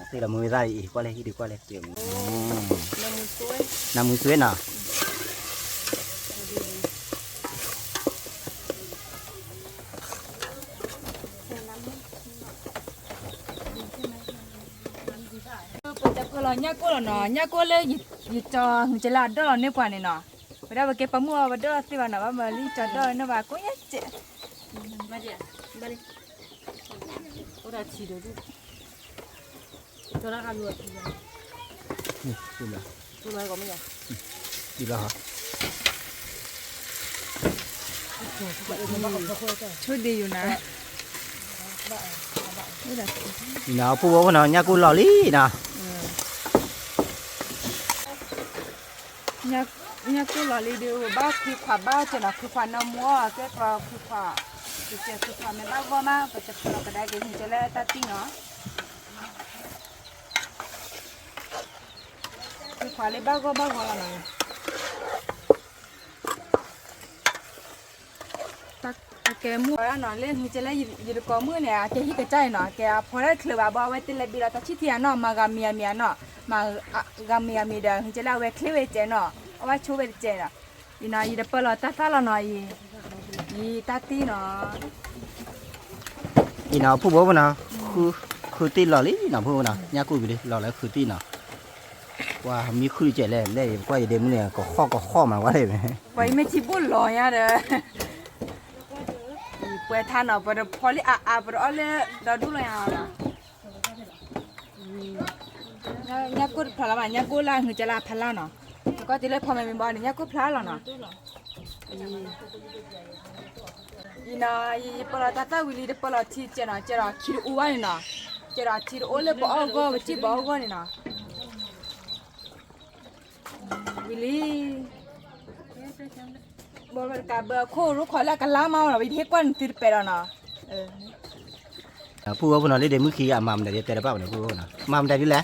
သ့ၣ်လီၤမုၢ်ဝဲသၣ်အံၤ ကွၢ်လဲၣ် ဟံၣ်ဒုးကွၢ်လဲၣ်, နမုၤစွ့နီၤ, ပတဖၢလီၤညၣ်ကိၣ်လီၤနီၤ, ညၣ်ကိၣ်လၢယကၠီၤ မုၢ်ကလါဒီၣ်လီၤန့ၢ်ပှၤန့ၣ်နီၤ, ဝဲဒၣ်ပကဲပှၤမုၣ်အီၤ ပဒီၣ်သ့ဘၣ်နီၤ, ဘၣ်မၤလံကၠီၤဒီၣ်န့ၢ်ပှၤကိးညါစဲး ဆိဒ့ယူၤနၤ, ပုၢ်ဖိဖိနီၤ ညၣ်ကိၣ်လီၤလံနီၤ, ညၣ် ညၣ်ကိၢ်လီၤလံဒီး ဘၣ်ခွံခွါဘၣ်ကဲနီၤ, ခွံခွါနီၢ်မူအီၤ ကဲပှၤခွံခွါ, တကဲခွံခွါမ့ၢ်ဘၣ်ဂီၢ်မး ပတဖျိလီၤကဒါက့ၤ ဟံးကဲလၢတၢ်တံၢ်နီၤ, ခွံခွါလၢဘၣ်ဂီၢ်ဘၣ်ဂီၢ်လီၤနီၤ. အကဲမုၢ်နီၤ လၢဟံးကဲလၢယတကိးမုၢ်န့ၣ် အကဲဟံးကစၢ်အံၤနီၤ, ကဲအဖီတၢ်ချၢဘၣ် ဘၣ်အဝဲတလဲၤဘ့ၣ်လီၤတၢ်ဆံၣ်ထံဧါနီၤ, မၤဂၤမံၤအမံၤဧါနီၤ, မၤဂၤမံၤအမံၤဒီး ဟံးကဲလၢအဝဲချ့ဝဲကဲနီၤ, အဝဲဆိဝဲတကဲနီၤ, အံၤနီၤ ယတပၢလီၤတၢ်သၣ်လီၤနီၤအံၤ, ယတၢ်တံၢ်နီၤ. အံၤနီၤ ဖုဘိဖုနီၤ, ဃုတ့ၢ်လီၤလံနီၤ ဖုဘိနီၤ, ညၣ်ကိၢ်ကလံ လီၤလၢဃုတ့ၢ်နီၤ, ပှၤမံဃုတကဲလဲၣ်, လဲၣ် ပကွၢ်ယဒ့မုၢ်န့ၣ် ကဃီၣ်ကဃီၣ်မးဝဲလဲၣ်, ပှၤအံၤမ့ၢ်ထံဘိၣ်လီၤညါဒီး ပှဲၤထါနီၤ, ပတဖီလံအါအါ ပတအီၣ်လၢဒီဒူၣ်လီၤညါလီၤ, ညၣ်ကိၢ်တဖျါလီၤဘၣ်, ညၣ်ကိၢ်လၢအဟံးကဲလၢအဖီလာ်နီၤ, နကီၢ်တ့လၢဖီမဲာ်မ့ၢ်ဘီန့ၣ် ညၣ်ကိၢ်ဖျါလီၤနီၤ. အံၤနီၤ ယပၢလီၤတၢ်သၣ်ဝံၤလံ တပၢလီၤထံကဲနီၤ, ကဲဒီးထံတအိၣ်ဘၣ်န့ၣ်နီၤ, ကဲဒီးထံတအိၣ်လၢပအီၣ်ဂီၢ် ပစံၣ်ပအီၣ်ဂီၢ်န့ၣ်နီၤ. ဝံၤလံ ဘၣ်တကးဘၢခိၣ်ရိခီလၢအကလါမးနီၤ, ဝံၤတဟ့ၣ်ကွၢ်နသုတပဲာ်ဒီးနီၤ. ဖုဝဲဖုနီၤ လၢဒ့မုၢ်ခံဂၤအမၤမတၤဒ်တဲတဘၣ်ဘၣ်န့ၣ် ဖုဝဲဖုနီၤ မၤမတၤဒ်လဲၣ်. က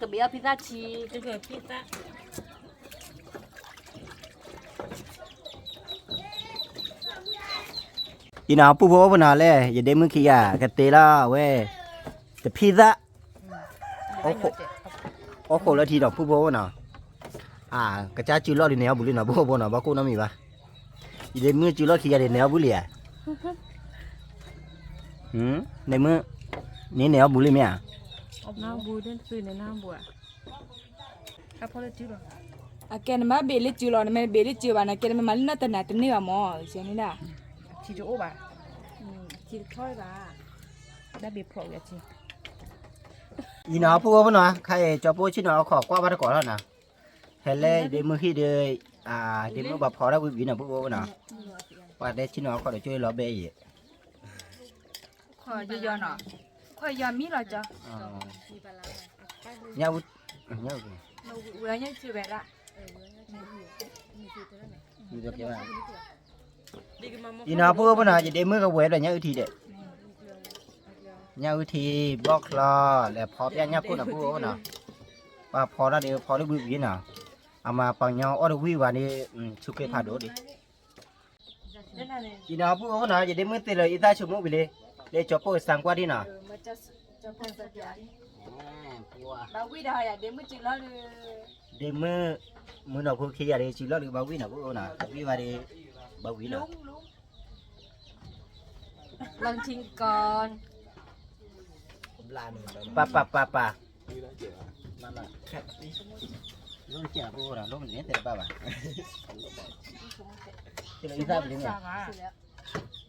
ဘ့ၣ်အီၣ်ဖံသၣ်ထံ, ကဘ့ၣ်အီၣ်ဖံသၣ် အံၤနီၤ ဖုဝဲဖုနီၤလဲၣ် ယဒ့မုၢ်ခံဂၤ ကတဲလီၤဝဲ တဖံသၣ် အီၣ်ဃိးလၢထံဒီး ဖုဖိအိၣ်နီၤ, ကစၢ်စုလီၢ်ဒ်န့ၣ်အီၣ်ဘူးလံနီၤ ဖုဖိနီၤ ဘၣ်ကိၢ်နီတမံၤဘၣ်, ယဒ့မုၢ်စုလီၢ်ခံဂၤဒ်န့ၣ်အီၣ်ဘူးလံဧါ, ဒ့မုၢ် န့ၣ်န့ၣ်အီၣ်ဘူးလံမ့ၢ်ဧါ, အကဲနမ့ၢ်ဘ့ၣ်လၢစုလီၤ နမ့ၢ်ဘ့ၣ်လၢစုဘၣ် နကဲနမ့ၢ်မၤလၢနီၢ်တနၤတန့ၢ်ဘၣ်မၢ်, န့ၣ်ဒၣ် ထံတအိၣ်ဘၣ်, ထံတထီၣ်ဘၣ်, အံၤနီၤ ဖုဖိဖိနီၤ ခါအံၤ ကၠီပိၢ်ဆ့ၣ်နီၤအခီၣ်ကွၢ်ဘၣ်တကိးလီၤနီၤ, ဟဲလၢဒ့မုၢ်ဟံၣ်ဒီး ဒ့မုၢ်ပှၤဖီထီၣ်ဝံၤဝံၤနီၤ ဖုဖိဖိနီၤ, ပှၤတဲဆ့ၣ်နီၤအခီၣ်ဒီးကၠိလီၤဘဲအံၤ, ခီၣ်ယီၤနီၤ, ခီၣ်ယီၤမံလီၤကၠီ, ညၣ်အူ, ညၣ်အူ, အံၤနီၤ ဖုဖိဖိနီၤ ယဒ့မုၢ်ကဝဲၤဒီးညၣ်အုၣ်ထံဒီး, ညၣ်အုၣ်ထံ ဘီၣ်ချီ လဲၤဖီပျၢ်ညၣ်ခိၣ်နီၤ ဖုဖိဖိနီၤ, ပှၤဖီထီၣ်ဒီးဖီထီၣ်ဝံၤဝံၤနီၤ, အမၤပှၤကညီအီၣ်တဝံၣ်ဝဲန့ၣ် ဆူက့ဖးဒိၣ်ဒံး အံၤနီၤ ဖုဖိဖိနီၤ ယဒ့မုၢ်သ့လီၤအံသၣ်ဆိကမိၣ်ဝံၤလံ, လၢကၠီပိၢ်စၢကွၢ်ဒံးနီၤ, ဒ့မုၢ်, မုၢ်နီၤဖိခံဂၤဒီး စုလီၢ်ဒုးဘၣ်ဝံၣ်နီၤ ဖုဖိဖိနီၤ, ဝံၣ်ဝဲဒီး ဘၣ်ဝံၣ်နီၤ, လီၤထံကီၢ် ပၢ်ပၢ်ပၢ်ပၢ်, လီၤကဲးဖိဒီး လီၤမ့ၢ်န့ၣ်တဲတဘၣ်ဘၣ်, အံသၣ်ပလံ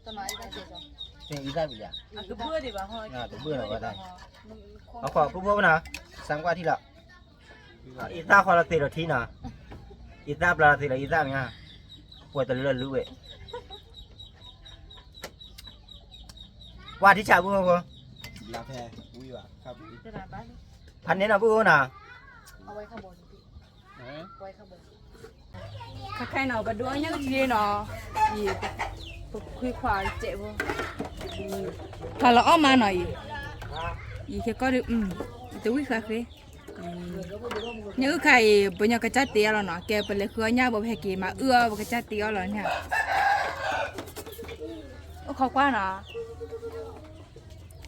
မ့ၢ်, အံသၣ်ပလံ, တဘၣ်နီၤ, အခီၣ်ဖုဖိဖိနီၤ, စၢကွၢ်ထံလီၤ, အံသၣ်ဃီလီၤသ့ၣ်လီၤထံနီၤ, အံသၣ်ပျၢ်လီၤသ့ၣ်လီၤအံသၣ်မ့ၢ်, ပှဲၤတလၢလၢလူဝဲ ပှၤထံဆးဖိဖိ, ဖးန့ၢ်နီၤဖိဖိနီၤ, ခဲခဲနီၤ ပဒိးအီၣ်ညၣ်အုၣ်ထံနီၤ, ယခွံခွါစဲးဖိ, ဖးလီၤအီၣ်မးနီၤအံၤ, ယခဲကီၢ်ဒုး, တဝံၣ်ဃာ်ဃ့, ညၣ်အုၣ်ခါအံၤ ပညီကစၢ်တ့အီၤလီၤနီၤ, ကဲပလဲၤဃုအီၣ်ညၣ်ဘိဖဲက့ၤ မၤအုၣ်အီၣ်ပကစၢ်တ့အီၤလီၤန့ၣ်, အိၣ်ခိးကွၢ်နီၤ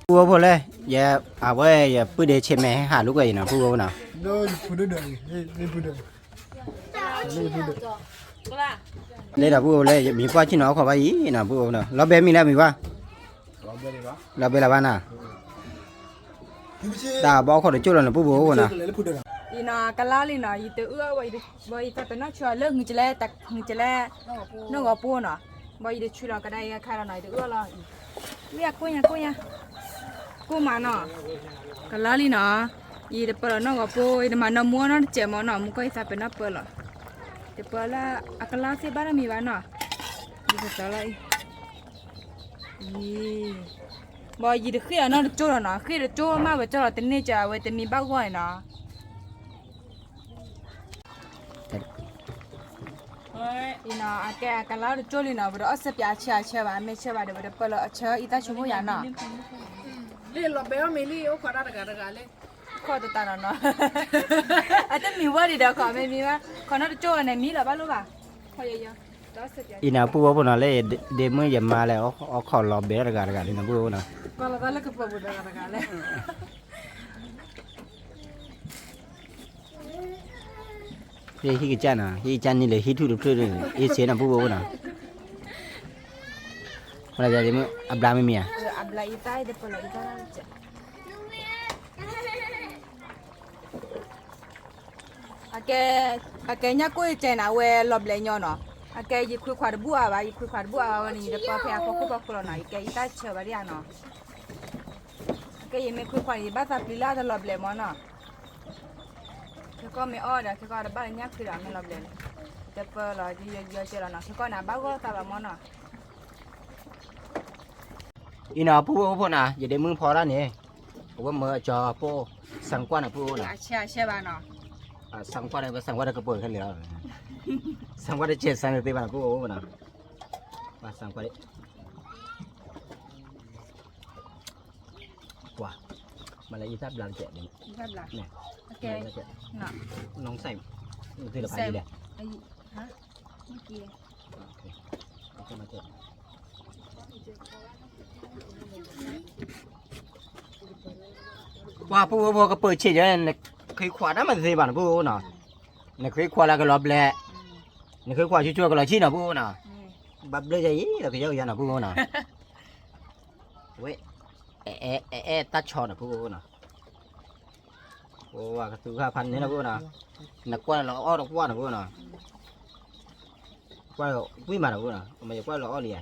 ဖုဖိဖိလဲၣ်, ယ, အဝဲ ယပုၢ်ဒ့ဆဲးမဲာ်ဟဲဟးလိာ်ကွဲအံၤနီၤ ဖုဖိဖိနီၤ, လၢဒီးဖုဖိလဲၣ် ယမံၤပှၢ်ဆ့ၣ်နီၤအိၣ်ခိးဘၣ်အံၤနီၤ ဖုဖိဖိနီၤ လီၤဘဲမံၤလၢမံၤပှၢ်, လီၤဘဲလၢၤဘၣ်နီၤ, တၢ်ဘၣ်အိၣ်ခိးတကၠိၢ်လီၤနီၤ ဖုဖိဖိနီၤ, အံၤနီၤ ကလါလံနီၤ ယတအုၣ်အီၣ် ဘၣ်ယသးပ့ၤနီၣ်ဆှၢလၢ ဟူးကလဲ, နီၢ်ဂီၤပိၢ်နီၤ, ဘၣ်ယတဆှၢလီၤကဒါအံၤအခါလီၤနီၤ ယတအုၣ်အီၣ်လီၤ, ဝံၣ်အကိၢ်ညါကိၢ်ညါ, ကိၢ်မးနီၤ, ကလါလံနီၤ, ယတပၢလီၤနီၢ်ဂီၤပိၢ် ယတမၤနီၢ်မူအီၣ်နီတစဲးမးနီၤ မူကီၢ်ယသးပ့ၤနီၣ်ပၢလီၤ, တပၢလၢအကလါသ့ၣ်ဘၣ်နီတမံၤဘၣ်နီၤ, ယကတီၤလီၤအံၤ ဘၣ်ယတဃ့ၢ်အီၤနီတကၠိၢ်လီၤနီၤ, ဃ့ၢ်တကၠိၢ်မး ဝဲကၠီလီၤတန့ၢ်ကၢ် အဝဲတမံၤဘၣ်ဂီၢ်န့ၣ်နီၤ. အံၤနီၤ အကဲအကလါတကၠိလံနီၤ ပဒီးအီၣ်စဲးပၠးအဆၢအဆၢဘၣ် မ့ၢ်ဆၢဘၣ်ဒီး ပတပၢလီၤအဆၢအံသၣ်ဆိမိၣ်ယၤနီၤ လံာ်လီၤဘဲအီၣ်မ့ၤလံ အိၣ်ခိးတၢ်တဂၤတဂၤလံ ခိးတတၢ်နီၤနီၤ အတမံၤဝဲဒံးဒီး ခိးမ့ၢ်မံၤဘၣ် ခိးနီတကၠိန့ၣ် မံလီၤဘၣ်လိၣ်ဘၣ် အံၤနီၤ ပုၢ်ဝဲၢ်ဖိနီၤ လၢဒ့မုၣ်ယမါလဲၣ် အိၣ်ခိးလီၤဘဲတဂၤတဂၤလံနီၤ ပုၢ်ဝဲၢ်ဖိနီၤ လၢဟံၣ်ကစၢ်နီၤ ဟံၣ်ကစၢ်န့ၣ်လၢဟံၣ်ထူၣ်တဖျၢၣ်န့ၣ် အ့ၣ်ဆ့နီၤ ပုၢ်ဝဲၢ်ဖိနီၤ အဘျါမ့ၢ်မံၤဧါ အကဲ အကဲညၣ်ကိၢ်ယကဲနၤ အဝဲလီၤဘျဲးညီနီၤ အကဲယခွ့ခွါတဘူၣ်အါဘၣ် ယခွ့ခွါတဘူၣ်အါဘၣ်ဝဲန့ၣ် ယတပၢဖဲအဖီခိၣ်ဖီခိၣ်လီၤနီၤ ယကဲယတၢ်ဆၢဘၣ်ဒ်ဧါနီၤ အကဲယမ့ၢ်ခွ့ခွါန့ၣ် ယဘၣ်သးပျံၤလၢအတလီၤဘျဲးမၢ်နီၤ ခဲကီၢ်မ့ၢ်အီၣ်ဒီး ခဲကီၢ်တဘၣ်လၢညၣ်ခွ့ဒီး မ့ၢ်လီၤဘျဲးန့ၣ် ယတပၢလီၤ ယယီကဲလီၤနီၤ ခဲကီၢ်န့ၣ် အဘၣ်ဂီၢ်သးဘၣ်မၢ်နီၤ အံၤနီၤ ပုၢ်ဝဲၢ်ဖိနီၤ ယဒ့မုၣ်ဖီတၢ်န့ၣ် အဝဲမၢအကၠီၤပိၢ် စၣ်ကွၢ်န့ၣ် ပုၢ်ဝဲၢ်နီၤ အဆၢအဆၢဘၣ်နီၤ စၣ်ကွၢ်န့ၣ် ပစၣ်ကွၢ်တကပၢၢ်ခဲလၢာ်လီၤ စၣ်ကွၢ်တကဲးစၢ်န့ၣ်သ့ဘၣ်နီၤ ပုၢ်ဝဲၢ်ဖိနီၤ ပစၣ်ကွၢ် ကွၢ် မၤလၢယတၢ်ဘျါတကဲးန့ၣ် န့ၣ် နုံးစဲး နုံးစဲး နုံးစဲး ကွၢ် ပုၢ်ဝဲၢ်ဖိကပၢၢ်ဆ့ၣ် နခွ့ခွါတၢ်မၤသ့ဘၣ်နီၤ ပုၢ်ဝဲၢ်နီၤ နခွ့ခွါလၢကလီၤဘျဲး နခွ့ခွါဆူၣ်ဆူၣ်ကလီၤဆံၣ်နီၤ ပုၢ်ဝဲၢ်နီၤ ဘၣ်ဘျၢယၤအံၤ ဒီးကယီကယီနီၤ ပုၢ်ဝဲၢ်နီၤ ဝဲ အဲအဲအဲအဲတၢ်ဆီနီၤ ပုၢ်ဝဲၢ်နီၤ ပှၤကသူခါဖးန့ၣ်နီၤ ပုၢ်ဝဲၢ်နီၤ နကွၢ်လီၤအီၣ်တကွၢ်နီၤ ပုၢ်ဝဲၢ်နီၤ ကွၢ်လီၤဝံၣ်မးနီၤ ပုၢ်ဝဲၢ်နီၤ အမ့ၢ်ယကွၢ်လီၤအီၣ်လံယၤ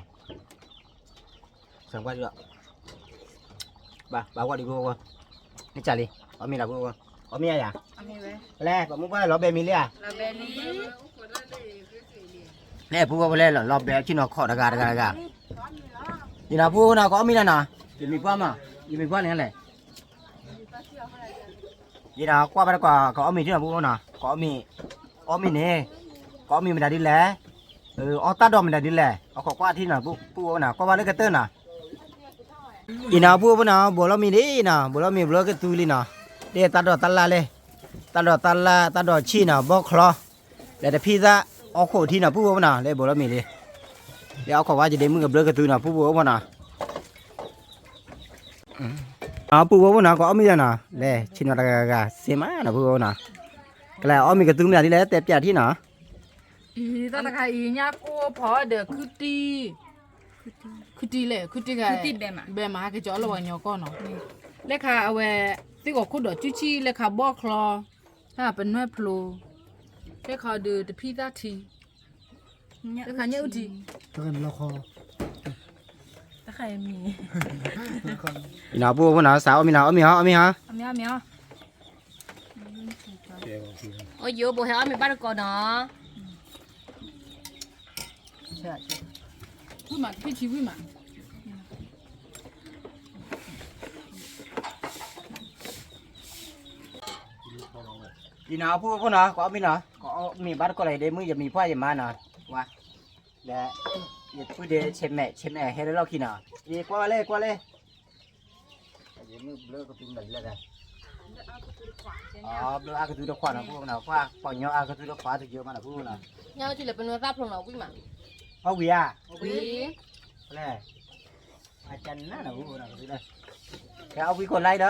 စၢၤကွၢ်ဒံးလီၤ ဘၣ် ဘၣ်ကွၢ်ဒံး ပုၢ်ဝဲၢ်ဖိ နစၢ်လံ အီၣ်မ့ၤလီၤ ပုၢ်ဝဲၢ်ဖိ အီၣ်မ့ၤဧါယၤ ပလဲၣ် ပှၤမုၢ်ပှၢ်လီၤဘဲမံၤလံဧါ လဲၣ် ပုၢ်ဝဲၢ်ဖိလဲၣ် လီၤဘဲအခံနီၤ ခိးတဂၤတဂၤတဂၤ ယနီၤပုၢ်ဝဲၢ်ဖိနီၤ ကအီၣ်မ့ၤလီၤနီၤ ယမံၤပှၢ်မး ယမံၤပှၢ်န့ၣ်လဲၣ် ယနီၤကွၢ်ဘၣ်တကွၢ် ကအီၣ်မ့ၤထံနီၤ ပုၢ်ဝဲၢ်ဖိနီၤ ကအီၣ်မ့ၤ အီၣ်မ့ၤန့ၣ် ကအီၣ်မ့ၤမတၤဒ်လဲၣ် အီၣ်တၢ်ဒိးမတၤဒ်လဲၣ် အခိးကွၢ်ထံနီၤ ပုၢ်ဝဲၢ်ဖိနီၤ ကွၢ်ဘၣ်လၢကတၢၢ်နီၤ အံၤနီၤ ပုၢ်ဝဲၢ်ဖိနီၤ ဘိးလီၤမံၤလံနီၤ ဘိးလီၤမံၤဘျၢကသူလံနီၤ လၢတၢ်ဒိးတၢ်လၣ်လၢ တၢ်ဒိးတၢ်လၣ် တၢ်ဒိးဆံၣ်နီၤ ဘီၣ်ချီ လၢတဖံသၣ် အီၣ်ခိးထံနီၤ ပုၢ်ဝဲၢ်ဖိနီၤ လၢဘိးလီၤမံၤလံ လၢအီၣ်ခိးဝါယဒ့မုၣ်ကဘျၢကသူနီၤ ပုၢ်ဝဲၢ်ဖိနီၤ ပုၢ်ဝဲၢ်ဖိနီၤ ကအီၣ်မ့ၤလီၤနီၤ လဲၤဆ့ၣ်နီၤတဂၤဂၤ စ့မးနီၤ ပုၢ်ဝဲၢ်ဖိနီၤ ကလဲၤအီၣ်မ့ၤကသူမတၤဒ်လဲၣ် တဲပျးထံနီၤ အံၤတၢ်တခါအံၤ ညၣ်ကိၢ်ဖီဒီးခုတံၢ် ခုတံၢ်လဲၣ် ခုတံၢ်ဂၤ ဘဲမၤဟးက့ၤကၠီလၢပှၤကညီကီၢ်နီၤ လၢခါအဝဲ သ့ၣ်ဂီၤခိၣ်ဒီးကၠူဆံၣ် လၢခါဘီၣ်ချီ တၢ်ပနွဲၣ်ဖျိ လၢခါဒီးတဖံသၣ်ထံ လၢခါညၣ်အုၣ်ထံ အံၤနီၤ ပုၢ်ဝဲၢ်ဖိနီၤ စးအီၣ်မ့ၤနီၤ အီၣ်မ့ၤဟီ အီၣ်မ့ၤဟီ အီၣ်ယိဘိးဟဲအီၣ်မ့ၤဘၣ်တကိးနီၤ ဝံၣ်မး တဖံထံဝံၣ်မး အံၤနီၤ ပုၢ်ဝဲၢ်ဖိနီၤ ကအီၣ်မ့ၤနီၤ ကအီၣ်မ့ၤဘၣ်တကိးလီၤ ယဒ့မုၣ်ယမံၤပှၢ်ယမါနီၤ ဝါ ဒီး ယပုၢ်ဒ့ဆဲးမဲာ် ဆဲးမဲာ်ဟဲလၢလီၢ်ခံနီၤ ယကွၢ်ဝဲလဲၣ် ကွၢ်လဲၣ် ယမ့ၢ်ဘျၢကသူမတၤဒ်လဲၣ် အဘျၢအါကသူတခွးနီၤ ပုၢ်ဝဲၢ်နီၤ ကွၢ်ပှၤကညီအါကသူတခွးတယၢမးနီၤ ပုၢ်ဝဲၢ်နီၤ ညါအိၣ်ထံလၢပနွဲၢ်သၣ်ဖျိနီၤ ဝံၣ်မး အီၣ်ဝံၤဧါ ဝံၤ လဲၣ် အကနၣ်နီၤ ပုၢ်ဝဲၢ်နီၤ ကဲအီၣ်ဝံၤကိးလါဒီး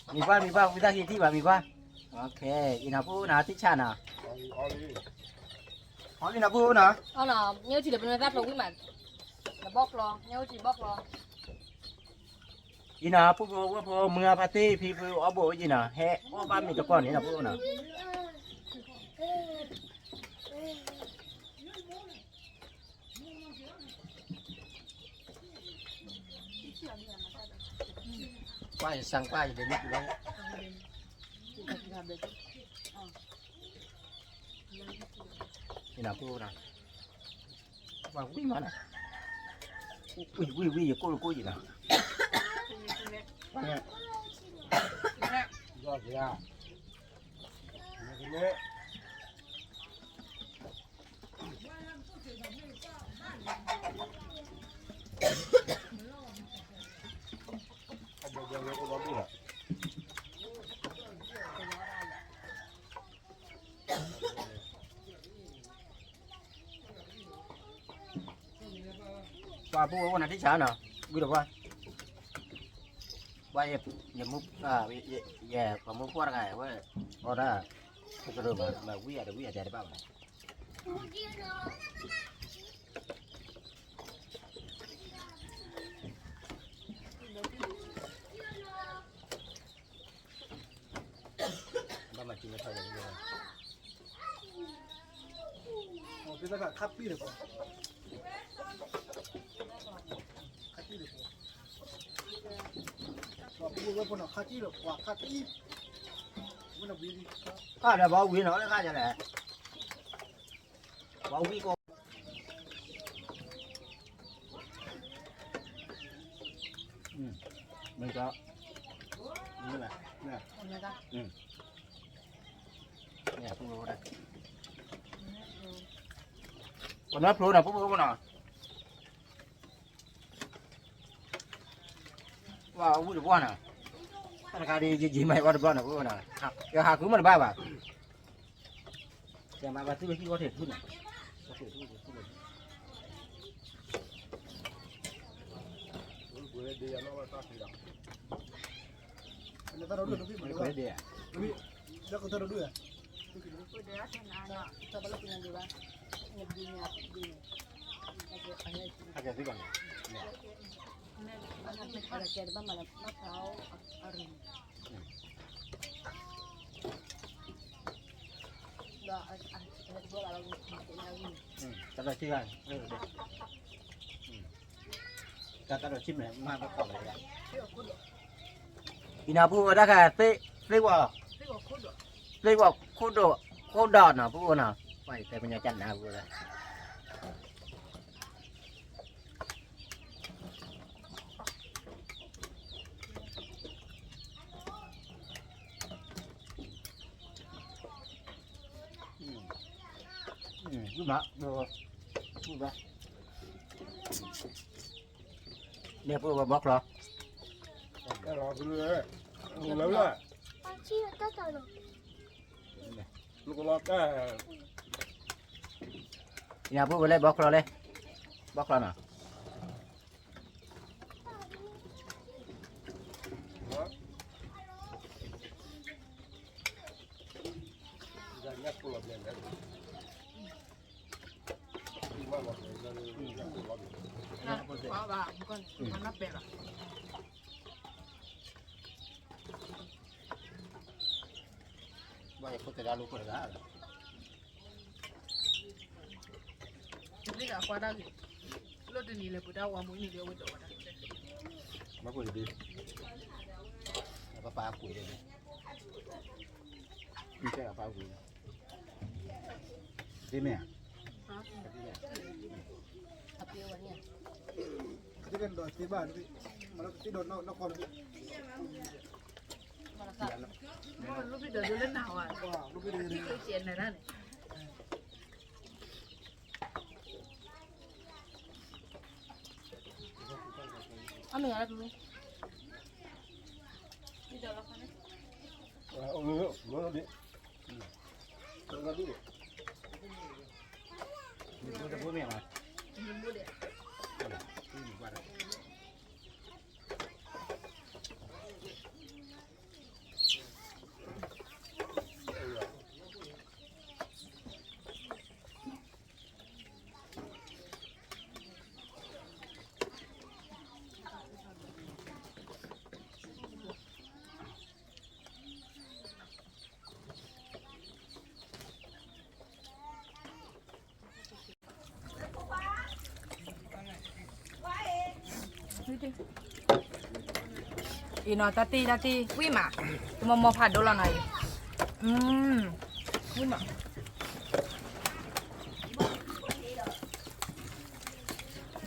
မံၤပှၢ် မံၤပှၢ် ဝံသးဟ့ထံၣ်ဘၣ် မံၤပှၢ် အံၤနီၤ ပုၢ်နီၤ ထံၣ်ဆၣ်နီၤ အီၣ်လံနီၤ ပုၢ်နီၤ အီၣ်နီၤ ညၣ်ထံၣ်လၢပနွဲၢ်သၣ်ဖျိဝံၣ်မး နဘီၣ်ကျီ ညၣ်ထံၣ်ဘီၣ်ကျီ အံၤနီၤ ပုၢ်ဖိဝဲၢ်ဖိ မုၢ်အဖါတ့ၢ်ဖံဖုအီၣ်ဘိၣ်အံၤနီၤ ဟဲအီၣ်ဘၣ်မ့ၤတကီၢ်န့ၣ်နီၤ ပုၢ်နီၤ ကွၢ်ယစၢ်ကွၢ်ယဒ့မုၣ်လီၤ အံၤနီၤ ပုၢ်နီၤ ပှၤဝံၣ်မးနီၤ ဝံၣ် ဝံၣ် ဝံၣ် ယကိၢ် ယကိၢ်ယံၤနီၤ ပှၤန့ၣ် ယီၤယၤ မ့ၢ်ကန့ၣ် ပှၤဖိဝဲအိၣ်နၤထံၣ်ဆါနီၤ, ဝံၤဒီးပှၤ, ပှၤယ, ယမူ, ယ, ယပှၤမူဖိတဂၤဝဲ, အီဒၣ်, ကရၢၢ်ဘၣ်, မၤဝံၤအတဝံၤအတဲတဘၣ်ဘၣ်. ဘၣ်မၤစံမ့ၢ်ထီၣ်ယၤ, ခါပံၢ်ဒီးပှၤ, ခါပံၢ်ဒီးပှၤ, ပှၤဖိဝဲဖိနီၤ ခါပံၢ်ဒီးပှၤ ခါပံၢ်, ခါဒီးပှၤဝံၤနီၤ လၢခါယလဲၣ်, ပှၤဝံၤကီး မ့ၢ်ကီး, မ့ၢ်, မ့ၢ်, မ့ၢ်, ပနဖျိနီၤ ပဖိနီၤ, ပှၤဝံၤတဘျီနီၤ, တခါဒ်ယယံၤမး ပှၤတဘျီနီၤ ပဖိနီၤ, ယဟးဃုမ့ၢ်တဘၣ်ဘၣ်. ကဲမၤဘၣ်သုလၢဟံၣ်ဝီထံးထူၣ်န့ၣ်, တၢ်ဒီးဆံၣ်, တၢ်ဒီးဆံၣ်မ့ၢ်မၤကီၢ်လၢ, အံၤနၤပူၤဝဲဒၣ်ခါ, သ့ၣ်ဝီ, သ့ၣ်ဝီခိၣ်ဒိၣ်, ခိၣ်ဒိၣ်နီၤ ပူၤနီၤ, ပှၤတဲပညါကနၢ်ပူၤဝဲဒၣ် မၤ, န့ၣ်ပဘီချီ, လၢ, ညၣ်ဖိဝဲလၢဘီချီလဲၣ်, ဘီချီနီၤ. ဘၣ်ယခိၣ်တဒါလိခိၣ်တဒါလီၤ, လၢတဂၤကွၢ်တၢ်ဂ့ၤ, လၢတနံၤလဲၤပှ့ၤတၢ်ဝါမူနံၤလၢအဝဲဒိးဝဲဒၣ်, ဘၣ်ကွၢ်တဒု, ပပာ်ကွံာ်, မ့ၢ်တဲအပာ်ကွံာ်, သ့မ့ၢ်ဧါ, သ့မ့ၢ်ဧါ, သ့ဘၣ်, မၤလၢကသ့ဒီးနီၢ်ကီၢ်တဘ့ၣ် လိၣ်ဘၣ်ဒီးဒိလၢနၤဝဲ, လိၣ်ဘၣ်ဒီးဒိလၢနၤန့ၣ်, အမ့ၢ်အရတူ, တဘိမ့ၢ်မး, တဘိဒဲး အံၤနီၤ တၢ်တ့ၢ် တၢ်တ့ၢ် ဝံၣ်မး, တမီၤမီၤဖးဒိၣ်လီၤနီၤအံၤ, ဝံၣ်မး, စီၤမ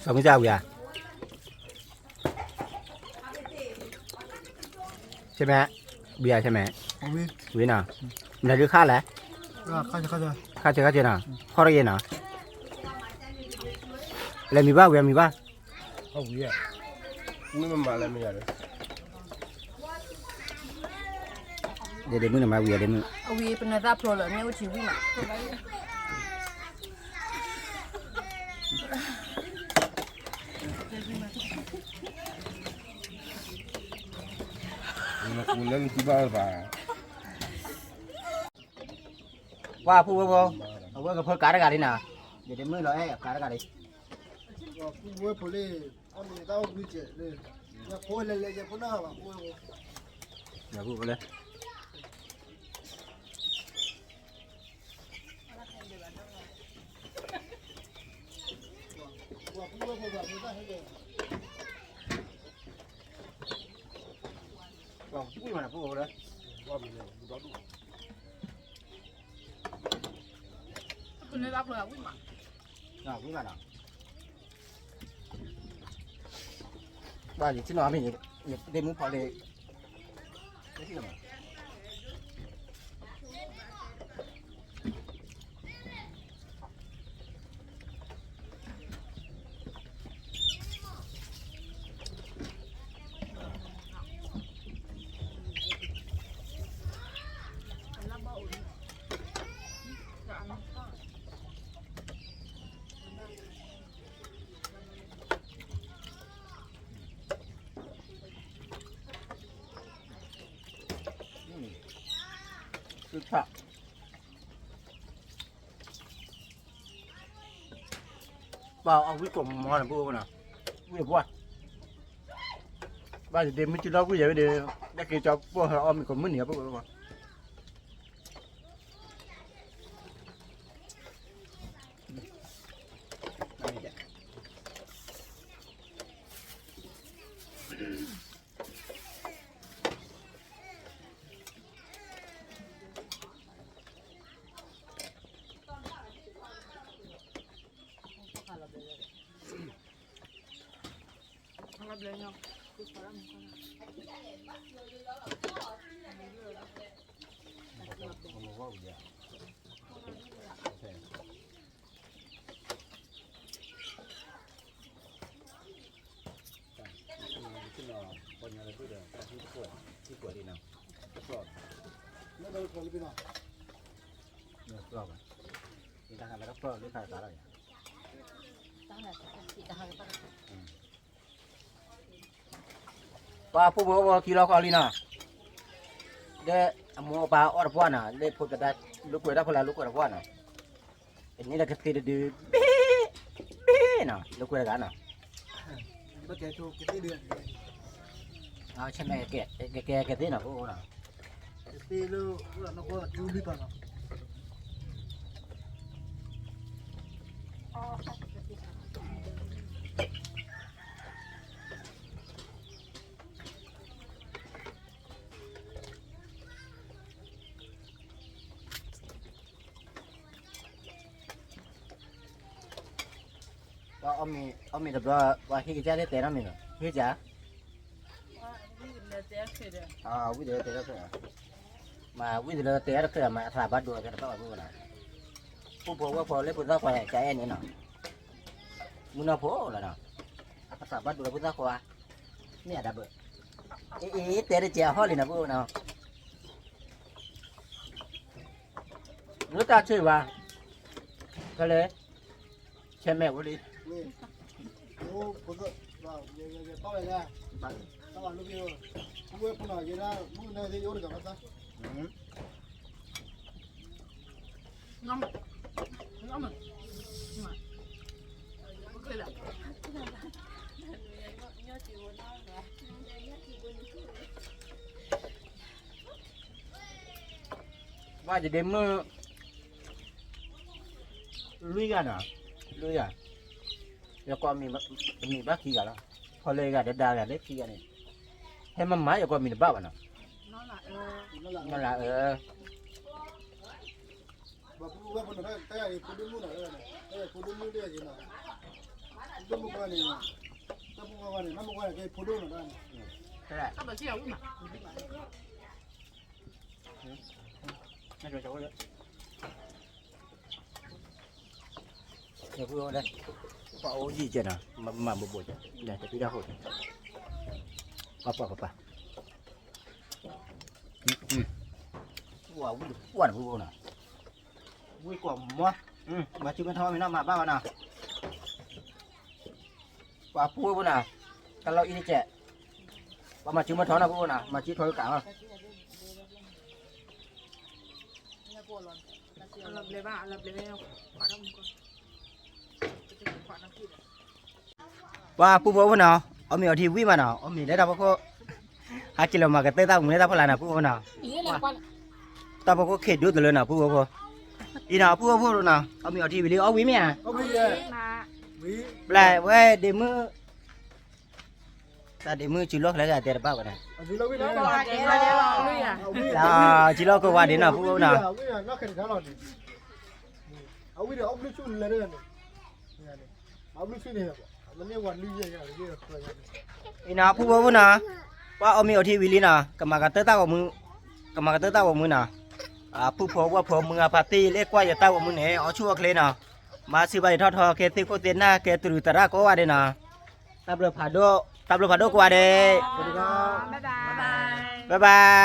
ံၣ်တၢ်ဝံၤဧါ ဆဲမဲ, ဝံၤဧါဆဲမဲ, ဝံၤနီၤ, မနုၤဒုးခါလဲၣ်, ခါဆဲးခါဆဲးနီၤ, ခီၣ်တဂ့ၤနီၤ, လဲၤမံၤဘၣ်ဝံၤမံၤဘၣ်, မ့ၢ်မမၤလဲၤမံၤယၤလၢ ဒ့ဒ့မုၣ်န့ၣ်မၤဝံၤအီၤဒ့မုၣ်, အဝံၤပနၢ်သၣ်ဖျိလၢမ့ၣ်အူထံဝံၣ်မး, နကူလၢနကူဘၣ်ဘၣ်. ပှၤဖိဝဲဖိ, အဝဲကဖၢကၤတဂၤလံနၤ, ယတမုၢ်လီၤအဲၣ်အကၤတဂၤလံ. ပှၤဖိဝဲဖိလံ, အမ့ၢ်တၢ်အိၣ်ဘှံးစဲးလံ, ယဖိလဲၤလဲၤယဖိနၢ်ဘၣ်ဖိဝဲဖိ, ယဖိလဲၤ ပှၤဝံၣ်မးနဖိလဲၣ်, ဝံၣ်မးနီၤ, ဘၣ်ယထံၣ်နီၤမ့ၢ် ယသ့ၣ်မူဖီလ့ၣ်, မ့ၢ်ထံၣ်လီၤမး. ပှၤအဝံၣ်ကိးမီၤန့ၣ် ပအိၣ်နီၤ, ဝံၣ်တပှၢ်, ဘၣ်ယဒ့မုၢ်စုလီၤဝံၣ်ယဲဝဲဒီး, လၢက့ၤကၠီပှၢ်ဟဲအီၣ်မ့ၤကိးမုၢ်နံၤအပှၢ်ပှၢ်. ပှၤဖိဖိဝဲခံလီၤဃီလံနီၤ, ဒီးအမိၢ်အပၢ်အီၣ်တပှၢ်နီၤ, လၢဖိတဒါ လိာ်ကွဲတၢ်ဖိလၢလိာ်ကွဲတပှၢ်နီၤ, အန့ၣ်ဒီးကသ့တဒု ဘ့ၣ် ဘ့ၣ်နီၤ, လိာ်ကွဲတဂၤနီၤ, ဆဲမဲာ် ကကဲကသ့နီၤ ဖိနီၤ, ကသ့လၢ လီၤနကီၢ်တူၢ်လံပာ်နီၤ. ပှၤအီၣ်မ့ၤတဘျီ ပှၤဟ့ၣ်ကစၢ်လၢတဲနီတမံၤနီၤ ဟ့ၣ်ကစၢ်, ဝံၣ်တလၢတဲတၢ်တခါ, မ့ၢ်ဝံၣ်တလၢတဲတၢ်တခါ မ့ၢ်အသးဘၣ်ဒိအသးတဘၣ်ဘၣ်မ့ၢ်နီၤ, ဖိဖိဝဲဖိလၢဖိသၣ်ခွါကအဲၣ်န့ၣ်နီၤ, မုၢ်နီၢ်ဖိလီၤနီၤ, အသးဘၣ်ဒိလၢဖိသၣ်ခွါ, မ့ၢ်အတၢ်ဘၣ်, အ့ အ့ တဲတကဲအဟီၣ်လံနီၤ ဖိနီၤ. လၢတၢ်ဆ့ဘၣ်, ဖဲလဲၣ်, ဆဲမဲာ်ဝဲလံ. ဘၣ်ယဒ့မုၢ် လွံၢ်ဂၤနီၤ, လွံၢ်ဂၤ, ယကိးမံၤဘၣ်ခံဂၤလီၤ, ဖီလၢဂၤဒီးဒါဂၤလၢခံဂၤန့ၣ်, ဟဲမၤမၤယကိးမံၤတဘၣ်ဘၣ်နီၤ, နီၢ်လၤအၢ ပှၤအိၣ်ယံာ်ကဲနီၤ, မၤဘိးဘိးကဲ, တပီတၢ်ဃိ, ပပပပ, ဝံၣ်တပှၢ်နဖိဖိနီၤ, ဝံၣ်ကွၢ်မီၤ, မၤစုမ့ၢ်ထီၣ်မ့ၢ်နီၤ မၤဘၣ်ဘၣ်နီၤ. ပှၤပူဖိနီၤ, ကလီအံၤတကဲး, ပှၤမၤစုမၤထီနီၤ ပူဖိနီၤ, မၤစုထီကကးလီၤ. ပှၤပူဖိဖိနီၤ, အီၣ်မ့ၤအီထံဝံၤမးနီၤ, အီၣ်မ့ၤလၢတၢ်ဖီခိၣ်, ဟးက့ၤလီၤမၤကတၢၢ်တၢ်ဂီၤမူလၢတၢ်ဖီလာ်နီၤ ပူဖိနီၤ, တၢ်ဖီခိၣ်ခ့ဒိၣ်တလၢနီၤ ပူဖိဖိ, အံၤနီၤ ပူဖိဖိနီၤ, အီၣ်မ့ၤအီထံဝံၤလံ အီၣ်ဝံၤမ့ၢ်ဧါ, ပျဲဝဲဒ့မုၣ် တၢ်ဒ့မုၣ်စုလီၢ်ခလၢကတဲတဘၣ်ဘၣ်န့ၣ်, စုလီၢ်ကဝါဒ့နီၤ ပူဖိနီၤ, အံၤနီၤ ပူဖိဖိနီၤ, ပှၤအီၣ်မ့ၤအီထံဝံၤလံနီၤ, ကမၤကတၢၢ်တၢ်ဂီၤမူ, ကမၤကတၢၢ်တၢ်ဂီၤမူနီၤ, ဖုၣ်ဖိဝၣ်ဖိမုၢ်ဂၤဖါတံၢ်လၢကွၢ်ယတၢ်ဂီၤမူန့ၣ် အီၣ်ဆူၣ်အီၣ်ချ့နီၤ, မၤစၢၤဘၣ်ယထီၣ်ထီကဲသ့ၣ်ခိၣ်သ့ၣ်နၢ်ကဲတရူးသရၣ်ကိးဂၤဒဲးနီၤ, တၢ်ဘျုးဖးဒိၣ် တၢ်ဘျုးဖးဒိၣ်ကိးဂၤဒဲး, ဘၣ်ဘၣ်,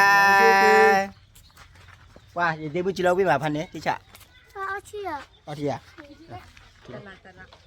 ပှၤယဒ့မုၣ်စုလီၢ်ဝံၤမးဖါန့ၣ် တံၢ်ဆး, အီထံဧါ